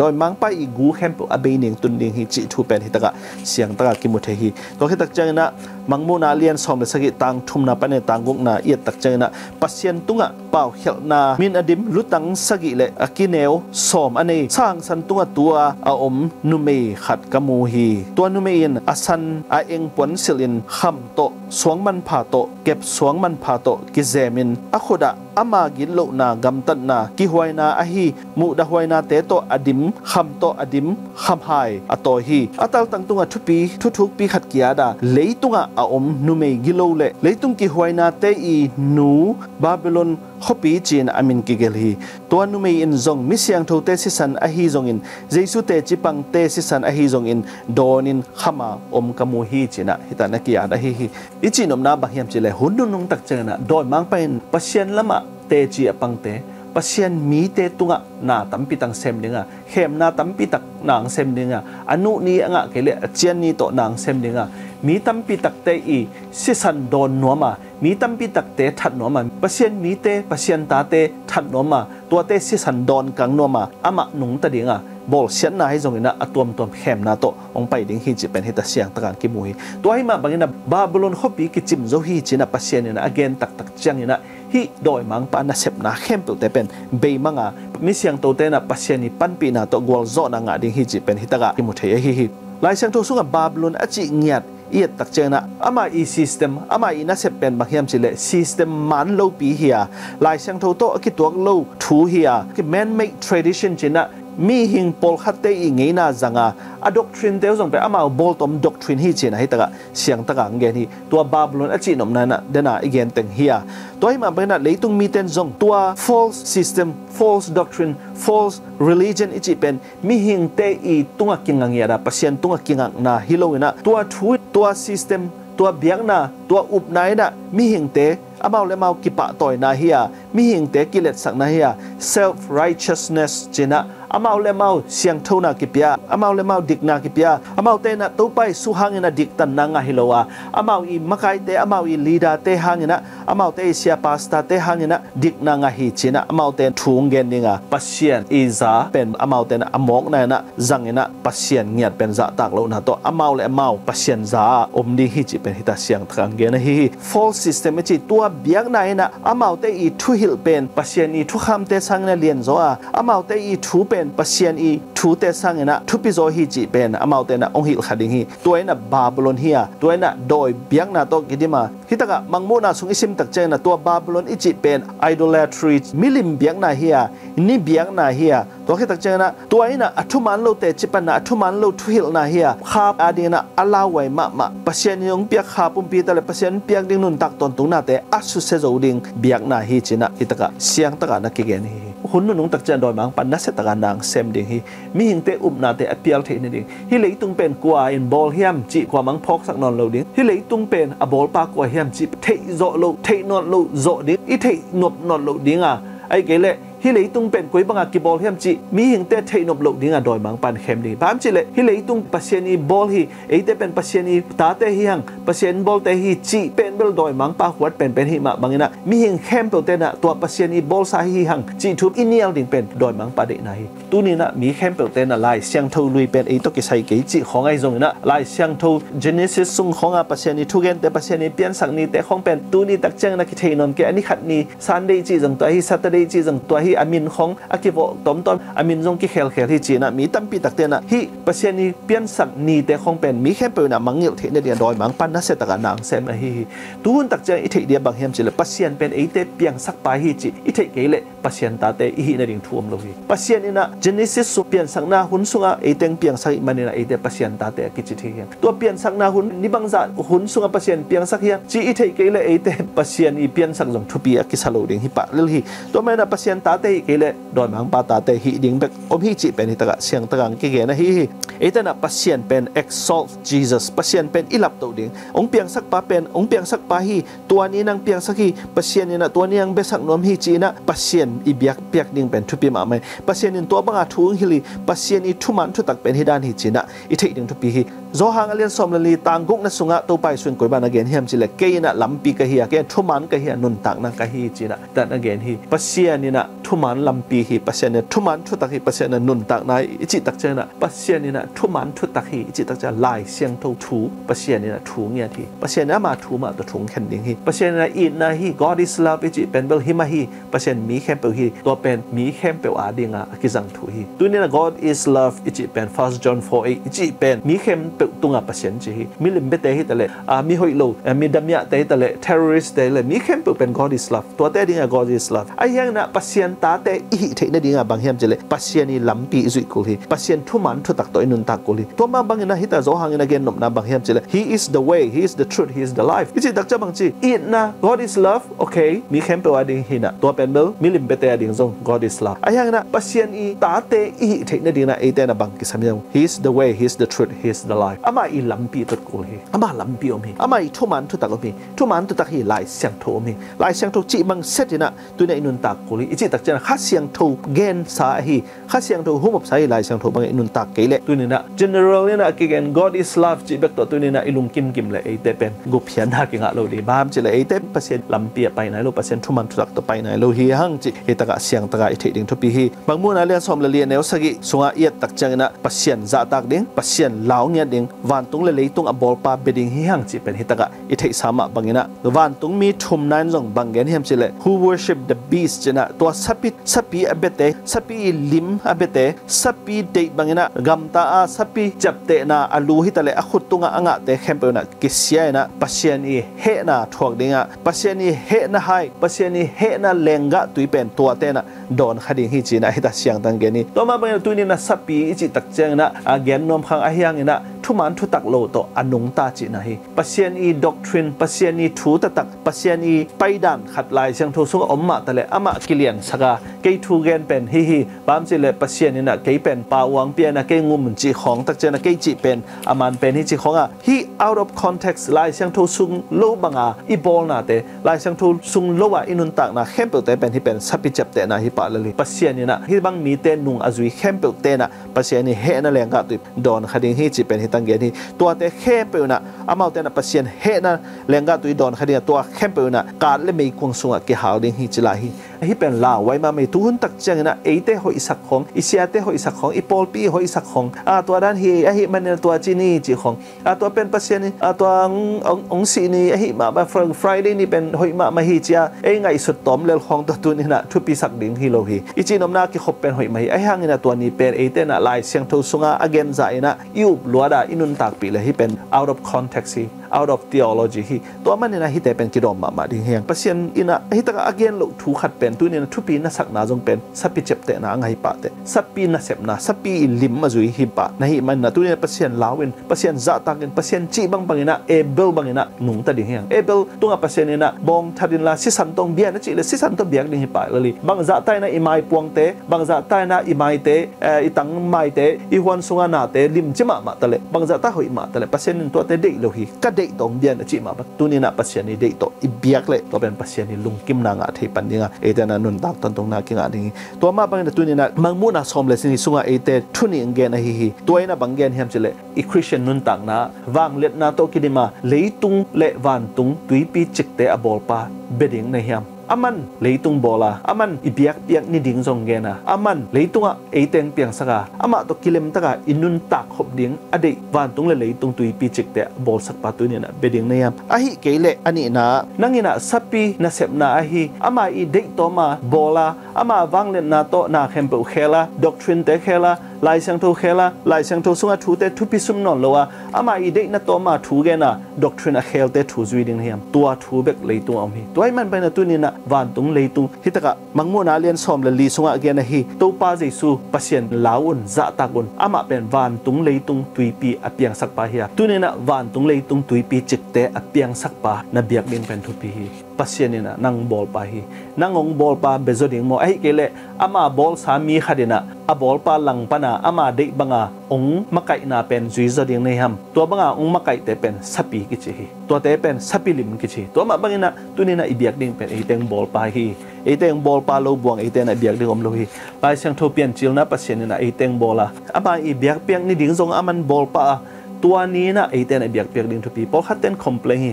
dawimangpa i gu khempeuh a bei ni hong tun ding hi cih thu pen hi tak ah siangtak a kimu thei hi. Tua khit tak ciangin ah Mangmuhna lian sawm le sagih tang thumna panin tang gukna i et tak ciangin ah Pasian tungah paukhialhna min a dim lutang sagih le a kineu sawm a nei, sa hangsan tungah tu a a om numei khat ka mu hi. Tua numei in a san a eng puan silhin kham tawh, suang manpha tawh, kep suang manpha tawh kizemin a khut ah ama gitlohna, gamtatna, kihuaina ahi muhdahhuainate tawh a dim, kham tawh a dim khamhai a tawi hi. A taltang tungah thupi, thuthukpi khat ki-at a, leitungah a om numei gilo le leitung kihuainate i nu, Babylon khuapi ci-in a min kigelh hi. Tua numei in zong mi siangthote sisan ahi zongin, Jesu teci pangte sisan ahi zongin dawnin kham a om ka mu hi, ci-in ah hi tak ah na ki-at ahi hi. I cihnopna bang hiam cih leh, hun nunung tak ciangin ah dawimangpa in Pasian lamah teci a pangte, Pasian mite tungah na tampi tak sem ding a, khemna tampi tak na sem ding a, a nuh ni a ngah kei leh a cian ni tawh na sem ding a, mi tampi takte i sisan dawn nuam a, mi tampi takte that nuam a, Pasian mite, Pasian tate that nuam a, tuate sisan dawn kang nuam a, amah nungta ding a, bawlsiatna hi zongin ah a tuamtuam khemna tawh hong pai ding hi cih pen hita siangtak ah kimu hi. Tua hi mah bangin ah Babylon khuapi kicim zo hi ci-in ah Pasian in ah a gen taktak ciangin ah hih dawimangpa nasepna khempeuhte pen beimang a, mi siangthote in ah Pasian i panpihna tawh gualzawhna ngah ding hi cih pen hitak ah kimu thei ahi hi. Lai Siangtho sungah Babylon a cih ngiat i et tak ciangin ah ama i system, ama i nasep pen bang hiam cih leh system man lopi hi a, Lai Siangtho tawh a kituak lo thu hi a, man-made tradition ci-in ah mihing pawlkhatte i ngeina zang a, a doctrine-te uh zong pen amau bawltom doctrine hi ci-in ah hitak ah siangtak ah hong gen hi. Tua Babylon a cihnopna in ah den a i gen teng hi a, tua hi mah bangin ah leitung mite in zong tua false system, false doctrine, false religion i cih pen mihingte i tungah kingak ngiat a, Pasian tungah kingakna hi loin ah tua thu, tua system, tua biakna, tua upna in ah mihingte amau le amau kipahtawina hi a, mihingte kiletsakna hi a, self righteousness ci-in ah amau le amau siangthona kipia, amau le amau dikna kipia, amaute in ah Topa Jesu hangin ah diktanna ngah hi lo a, amau i makaite, amau i leader-te hangin ah, amaute i sia pastor-te hangin ah dikna ngah hi ci-in ah amaute thu hong gen ding a, Pasian i za pen amaute in ah a mawkna in ah zangin ah Pasian ngiat pen zahtak lohna tawh amau le amau Pasian za a om ding hi cih pen hita siangtak ah hong gen ahi hi. False system i cih tua biakna in ah amaute i thuhilh pen Pasian i thukhamte sangin ah lianzaw a, amaute i thu pen Pasian i thute sangin ah thupizaw hi cih pen amaute in ah hong hilh kha ding hi. Tua in ah Babylon hi a, tua in ah dawi biakna tawh kidim a, hitak ah Mangmuhna sung i sim tak ciangin ah tua Babylon i cih pen idolatry, milim biakna hi a, ni biakna hi a, tua khit tak ciangin ah tua in ah a thuman lo teci panna, a thuman lo thuhilhna hi a, kha adingin ah a lauhuai mahmah, Pasian in hong piak kha pumpi ta leh, Pasian in piak ding nuntak tawntungna-te a susia zo ding biakna hi ci-in ah hitak ah siangtak ah na kigen hi. Hun nunung tak ciang dawimangpa nasia tak ah na sem ding hi. Mihingte upnate a pial theih nading, hih leitung pen kua in bawl hiam cih kuamah phawksak nawn lo ding, hih leitung pen a bawlpa kua hiam cih theih zawh loh, theih nawn loh zawh ding, i theih nop nawn loh ding a, ahih kei leh hih leitung pen koi bangah kibawl hiam cih mihingte theih nop loh ding a dawimangpa in khem ding hi. Bang hiam cih leh hih leitung Pasian i bawl hi, eite pen Pasian i tate hi hang, Pasian in bawlte hi cih pen bel dawimangpa huat penpen hi mah bangin ah mihing khempeuhte in ah tua Pasian i bawlsa hi hang cih thu i nial ding pen dawimangpa deihna hi. Tuni in ah mi khempeuhte in ah Lai Siangtho lui pen ei tawh kisai kei cih khawng ahi zongin ah, Lai Siangtho Genesis sung khawng a Pasian i thugente, Pasian i piansak nite khawng pen tuni tak ciangin ah kithei nawn kei. A ni khat ni Sunday cih zong tua hi, Saturday cih zong tua hi, a min khawng a kivawh tawmtawm, a min zong kikhelkhel hi ci-in ah mi tampi takte in ah hih Pasian i piansak nite khawng pen mi khempeuh in ah mangngilh theih nading a dawimangpa nasia tak ah na sem ahi hi. Tuhun tak ciang i theih ding a bang hiam cih leh Pasian pen eite piangsakpa hi cih i theih kei leh Pasian tate i hih nading thu om lo hi. Pasian in ah Genesis sung piansakna hun sungah eite hong piangsak ahih manin ah eite Pasian tate a kici thei hi hang. Tua piansakna hun, ni bangzah hun sungah Pasian piangsak hiam cih i theih kei leh eite Pasian i piansak zong thupi a kisa lo ding hi pah lel hi. Tua manin ah Pasian tate hih kei leh dawimangpa tate hih ding bek om hi cih pen hitak ah siangtak ah hong kigen ahi hi. Eite in ah Pasian pen exalt Jesus, Pasian pen i laptoh ding, hong piangsakpa pen, hong piangsakpa hi, tua ni in hong piangsak hi, Pasian in ah tua ni in hong biasak nuam hi ci-in ah Pasian i biak piak ding pen thupi mahmah hi. Pasian in tua banga thu hong hilh hi, Pasian i thuman thutak pen hih dan hi ci-in ah i theih ding thupi hi. Johan a lian sawm le li tang gukna sungah Topa Jesu in koi bang na gen hiam cih leh, kei in ah lampi ka hi a, kei in thuman ka hi a, nuntakna ka hi ci-in ah dan a gen hi. Pasian in ah thuman lampi hi, Pasian in ah thuman thutak hi, Pasian in ah nuntakna hi i cih tak ciangin ah, Pasian in ah thuman thutak hi i cih tak ciang Lai Siangtho thu, Pasian in ah thu ngiat hi. Pasian in ama thu mah tawh thu hong khen ding hi. Pasian in ah itna hi, God is love i cih pen bel hi mah hi. Pasian mi khempeuh hi, tua pen mi khempeuh ading a a kizang thu hi. Tuni in ah God is love i cih pen First John four eight i cih pen mi khempeuh tungah Pasian ci hi. Milim biate hi ta leh, a, mi hoih lo, a, mi damiahte hi ta leh, terrorist te hi leh, mi khempeuh pen God is love. Tuate ading a God is love. Ahi hangin ah Pasian tate i hih theih nading a bang hiam cih leh Pasian i lampi i zuih kul hi. Pasian thuman thutak tawh i nuntak kul hi. Tua mah bangin ah hita Johan in a gen nopna bang hiam cih leh, He is the way, He is the truth, He is the life i cih tak ciang bang ci, itna, God is love, okay, mi khempeuh ading hi in ah, tua pen bel milim Te a ding zong God is love. Ahi hangin ah Pasian i tate i hih theih nadingin ah eite in ah bang kisam hiam? He is the way, he is the truth, he is the life. Amah i lampi tawh kul hi. Amah lampi om hi. Amah i thuman thutak om hi. Thuman thutak hi Lai Siangtho om hi. Lai Siangtho cih bang setin ah tuni-in ah i nuntak kul hi. I cih tak ciangin ah Kha Siangtho gensa ahi, Kha Siangtho humopsa hi. Lai Siangtho bangin i nuntak kei leh tuni-in ah general in ah kigen God is love cih bek tawh tuni-in ah i lungkim kim leh eite pen gupkhiatna kingah lo ding. Bang hang hiam cih leh eite Pasian lampi ah pai nai lo, Pasian thuman thutak tawh pai nai lo hi hang cih hi takah siangtakah i theih ding thupi hi. Mangmuhna lian sawm le li a neu sagih sungah i et tak ciangin ah Pasian zahtak ding, Pasian lau ngiat ding, vantung le leitung a bawlpa bia ding hi hang cih pen hi takah i theihsa mah bangin ah vantungmi thumna in zong bang gen hiam cih leh, who worship the beast cih in ah tua sapi, sapi a biate, sapi i lim a biate, sapi deih bangin ah gamta a sapi ciaptehna a lu hi taleh a khut tungah a ngahte khempeuh in ah kisia in ah Pasian i hehna thuak dingah, Pasian i hehna hai, Pasian i hehna lenggah tui pen tuate in ah dawn kha ding hi ci-in ah hi ta siangtang gen hi. Tua mah bangin ah tuni-in ah sapi i cih tak ciangin ah a gen nuam khang ahi hangin ah thuman thutak lo tawh a nungta cihna hi. Pasian i doctrine, Pasian i thu taktak, Pasian i paidan khat Lai Siangtho sungah om mah taleh amah kiliansak a, kei thu gen pen hi hi, bang hang hiam cih leh Pasian in ah kei pen pau hong pia in ah kei ngum cih khawng tak ciangin ah kei cih pen a man pen hi cih khawng a, hih out of context, Lai Siangtho sung lo banga i bawlnate, Lai Siangtho sung lo a i nuntakna khempeuhte pen hih pen sapi ciaptehna hi pah lel hi. Pasian in ah hih bang mite nung a zui khempeuhte in ah Pasian i hehna lenggah tui dawn kha ding hi cih pen hi tang gen hi. Tuate khempeuh in ah amaute in ah Pasian hehna lenggah tui dawn kha ding a, tua khempeuh in ah kat le meikuang sungah kihal ding hi ci lai hi. Hih pen lauhuai mahmah hi. Tuhun tak ciangin ah eite hoihsak khawng, i siate hoihsak khawng, i pawlpi i hoihsak khawng, a tua dan hi, ahih manin ah tua ci ni cih khawng, a tua pen Pasian in, a tua hong, hong, hong sih ni ahih mahmah, Fri-, Friday ni pen hoih mahmah hi ci-a ei ngaihsut tawm lel khawng tawh tuni-in ah thupisak ding hi lo hi. I cihnopna a kikhop pen hoih mah hi. Ahi hangin ah tua ni pen eite in ah Lai Siangtho sunga a gen zah in ah i up luat a i nuntakpih leh hih pen out of context hi, out of theology hi. Tua manin ah hihte pen kidawm mahmah ding hi hang. Pasian in ah hih takah a gen loh thu khat pen tuni-in ah thupi na sakna zong pen sapi ciaptehna a ngah hi pah teh, sapi nasepna, sapi i lim a zui hi pah na hih manin ah tuni-in ah Pasian lau in, Pasian zahtak in, Pasian cih bangbang in ah Abel bangin ah nungta ding hi hang. Abel tungah Pasian in ah bawngthat inla sisan tawh bia in a cih leh sisan tawh biak ding hi pah lel hi. Bangzahta in ah i maipuangte, bangzahta in ah i maite, eh, i tangmaite, i huan sunga nate limci mahmah taleh, bangzahta hoih mah taleh Pasian in tuate deih lo hi. Ka deih tawh bia in a cih mah bang tuni-in ah Pasian i deih tawh i biak leh tua pen Pasian i lungkimna ngah thei pan ding a, eite in ah nuntak tawntungna kingah ding hi. Tua mah bangin ah tuni-in ah Mangmuhna sawm le li sungah eite thu nih hong gen ahi hi. Tua in ah bang gen hiam cih leh, i Christian nuntakna vangliatna tawh kidim a leitung le vantung tuipi cikte a bawlpa bia ding na hiam? Aman leitung bawl a, aman i biakpiak ni ding zong gen a, aman leitungah eite hong piangsak a, amah tawh kilemtak a i nuntak khop ding a deih vantung le leitung tuipi cikte a bawlsakpa tuni-in ah bia ding na hiam? Ahih kei leh a nihna, nang in ah sapi nasepna ahi, ama i deih tawm a bawl a, ama vangliatna tawh na khempeuh khel a, doctrine-te khel a, Lai Siangtho khel a, Lai Siangtho sunga thute thupi sum nawn lo a, ama i deihna tawm a thu gen a, doctrine a khelte thu zui ding na hiam? Tua thu bek leitung a om hi. Tua ahih man bangin ah tuni-in ah vantung leitung, hih takah Mangmuhna lian sawm le li sungah a gen ahi, Topa Jesu Pasian lau un, zahtak un, amah pen vantung leitung tuipi a piangsakpa hi a, tuni-in ah vantung leitung tuipi cikte a piangsakpa na biak ding pen thupi hi. Pasian in ah nang bawlpa hi. Nang hong bawlpa bia zaw ding maw? Ahih kei leh ama bawlsa mi khat in ah a bawlpa langpan a ama deih banga hong makaihna pen zui zaw ding na hiam? Tua banga hong makaihte pen sapi kici hi. Tuate pen sapi lim kici hi. Tua mah bangin ah tuni-in ah i biak ding pen eite hong bawlpa hi. Eite hong bawlpa lo buang eite in ah biak ding om lo hi. Lai Siangtho Piancilna Pasian in ah eite hong bawl a, ama i biakpiak ni ding zong aman bawlpa a, tua ni-in ah eite in ah biakpiak ding thupi. Pawlkhatte'n complain hi.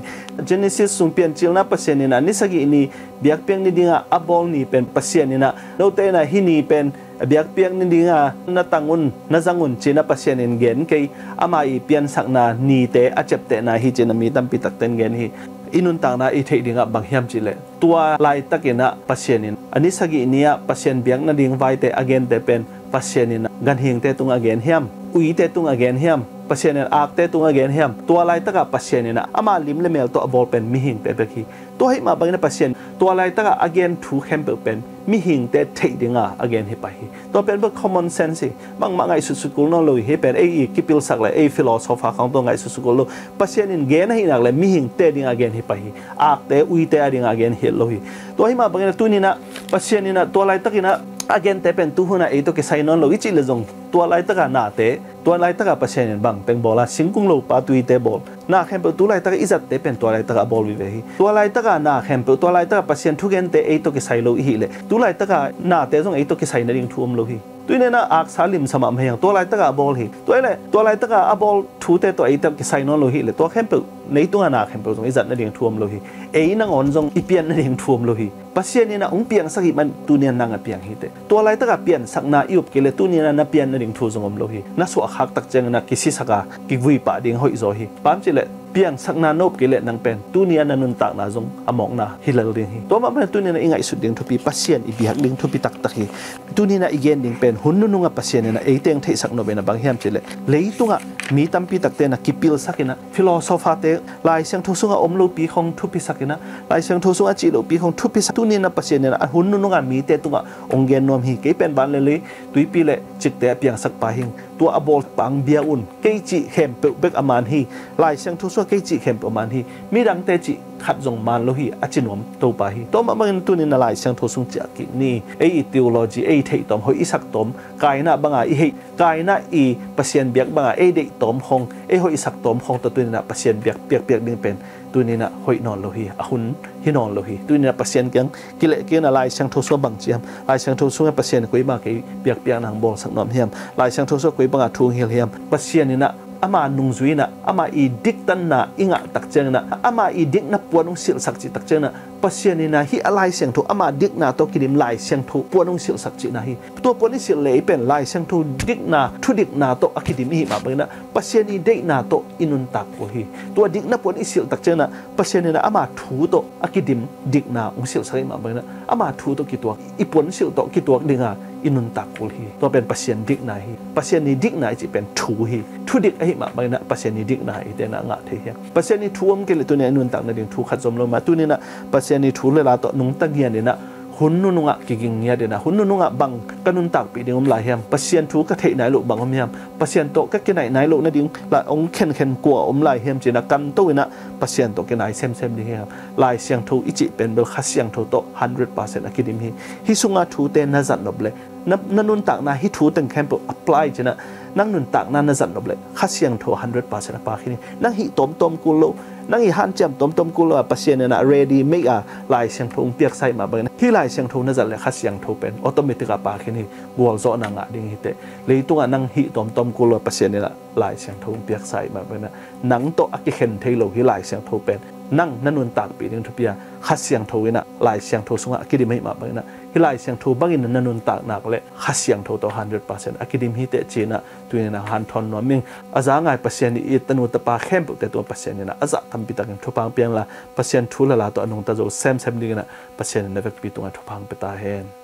Genesis sung Piancilna Pasian in ah ni sagih ni biakpiak ni dingah a bawl ni pen Pasian in ah, note in ah hih ni pen biakpiak ni dinga na tang un, na zang un ci-in ah Pasian in gen kei. Ama i piansakna nite a ciaptehna hi ci-in ah mi tampi takte'n gen hi. I nuntakna i theih dingah bang hiam cih leh, tua laitakin ah Pasian in a ni sagih ni-ah Pasian biak nading vaite a gente pen Pasian in ah ganhingte tungah a gen hiam? Uite tungah a gen hiam? Pasian in akte tungah a gen hiam? Tua laitakah Pasian in ah ama lim le mel tawh a bawl pen mihingte bek hi. Tua ahih mah bangin ah Pasian tua laitakah a gen thu khempeuh pen mihingte theih dinga a gen hi pah hi. Tua pen bel common sense hi. Bangmah ngaihsutsut kul nawn lo hi. Hih pen ei i kipilsak le ei philosopher khawng tawh ngaihsutsut kul lo. Pasian in gen ahih nak leh mihingte dinga a gen hi pah hi. Akte, uite a dinga a gen hi lo hi. Tua ahih mah bangin ah tuni-in ah Pasian in ah tua laitakin ah a gente pen tu hun ah ei tawh kisai nawn lo i cih leh zong, tua laitaka nate, tua laitaka Pasian in bang teng bawl a, singkung lopa tuite bawl, na khempeuh tu laitaka i zatte pen tua laitaka a bawl vive hi. Tua laitaka na khempeuh, tua laitaka Pasian thugente ei tawh kisai lo i hih leh, tu laitaka nate zong ei tawh kisai nading thu om lo hi. Tuni in ah aksa limsa mahmah hi hang, tua laitaka a bawl hi. Tua hi leh tua laitaka a bawl thute tawh ei tawh kisai nawn lo hi leh, tua khempeuh, leitunga na khempeuh zong i zat nading thu om lo hi. Ei nangawn zong i pian nading thu om lo hi. Pasian in ah hong piangsak hih man tuni in ah nang a piang hi teh. Tua laitaka piansakna i up kei leh tuni in ah na pian nading thu zong om lo hi. Na suahkhak tak ciangin ah kisisak a, kivui pah ding hoih zaw hi. Bang hang hiam cih leh piansakna na up kei leh nang pen tuni in ah na nuntakna zong a mawkna hi lel ding hi. Tua mah bangin tuni in ah i ngaihsut ding thupi, Pasian i biak ding thupi taktak hi. Tuni in ah i gen ding pen hun nunung ah Pasian in ah ei teng theihsak nop in ah bang hiam cih leh, leitungah mi tampi takte in ah kipilsak in ah, philosopher te, Lai Siangtho sungah om lopi khong thupisak in ah, Lai Siangtho sungah cih lopi khong thupisak, tuni in ah Pasian in ah hun nunungah mite tungah hong gen nuam hi. Kei pen van le lei, tuipi le cikte a piangsak pa hi ing. Tua a bawl pa hong bia un. Kei cih khempeuh bek a man hi. Lai Siangtho sungah kei cih khempeuh a man hi. Midangte cih khat zong man lo hi, a ci nuam Topa hi. Tua mah bangin tuni in ah Lai Siangtho sung ciah kik ni. Ei i theology, ei i theih tawm, hoih i sak tawm, Kaina banga i hih, Kaina i Pasian biak banga ei deih tawm khong, ei hoih i sak tawm khong tawh tuni in ah Pasian biak, piakpiak ding pen tuni in ah hoih nawn lo hi, a hun hi nawn lo hi. Tuni in ah Pasian kiang kileh kei in ah Lai Siangtho sungah bang ci hiam? Lai Siangtho sungah Pasian in koi banga kei biakpiakna hong bawlsak nuam hiam? Lai Siangtho sungah koi banga thu hong hilh hiam? Pasian in ah ama nungzui in ah, ama i diktanna i ngah tak ciangin ah, ama i dikna puan hong silhsak cih tak ciangin ah, Pasian in ah hih a Lai Siangtho, ama dikna tawh kidim Lai Siangtho puan hong silhsak cihna hi. Tua puan i silh leh ei pen Lai Siangtho dikna, thudikna tawh a kidim i hih mah bangin ah, Pasian i deihna tawh i nuntak kul hi. Tua dikna puan i silh tak ciangin ah, Pasian in ah ama thu tawh a kidim dikna hong silhsak i hih mah bangin ah, ama thu tawh kituak, i puansilh tawh kituak dinga i nuntak kul hi. Tua pen Pasian dikna hi. Pasian i dikna i cih pen thu hi. Thudik ahih mah bangin ah Pasian i dikna eite in ah ngah thei hiam? Pasian i thu om kei leh tuni in ah i nuntak nading thu khat zong om lo mah. Tuni in ah Pasian i thu le la tawh nungta ngiat in ah, hun nunungah kiging ngiat in ah, hun nunungah bang ka nuntakpih ding om lai hiam? Pasian thu ka theih nai loh bang om hiam? Pasian tawh ka kinaih nai loh nading la hong khenkhen kua om lai hiam ci in ah kanto in ah Pasian tawh kinai semsem ding hiam? Lai Siangtho i cih pen bel Kha Siangtho tawh hundred percent a kidim hi. Hih sunga thute na zat nop leh, na, na nuntakna hih thu teng khempeuh apply ci in ah, nang nuntakna na zat nop leh Kha Siangtho hundred percent a pia khin hi. Nang hih tawmtawm kul lo, nang i hanciam tawmtawm kul lo a, Pasian in ah ready made a Lai Siangtho hong piaksa i hih mah bangin ah, hih Lai Siangtho na zat leh Kha Siangtho pen automatic a pia khin hi. Gualzawhna ngah ding hi teh. Leitungah nang hih tawmtawm kul lo a, Pasian in ah Lai Siangtho hong piaksa i hih mah bangin ah, nang tawh a kikhen thei lo hih Lai Siangtho pen nang na nuntakpih ding thupi a, Kha Siangtho in ah Lai Siangtho sungah a kidim i hih mah bangin ah, hih Lai Siangtho bangin na nuntak nak leh Kha Siangtho tawh hundred percent a kidim hi teh ci in ah tuni in ah hanthawn nuam ing. A za ngai Pasian i it tanu tapa khempeuhte tungah Pasian in ah a zah tampi takin thupha hong pia inla, Pasian thu le la tawh a nungta zo semsem dingin ah Pasian in na vekpi tungah thupha hong pia ta hen.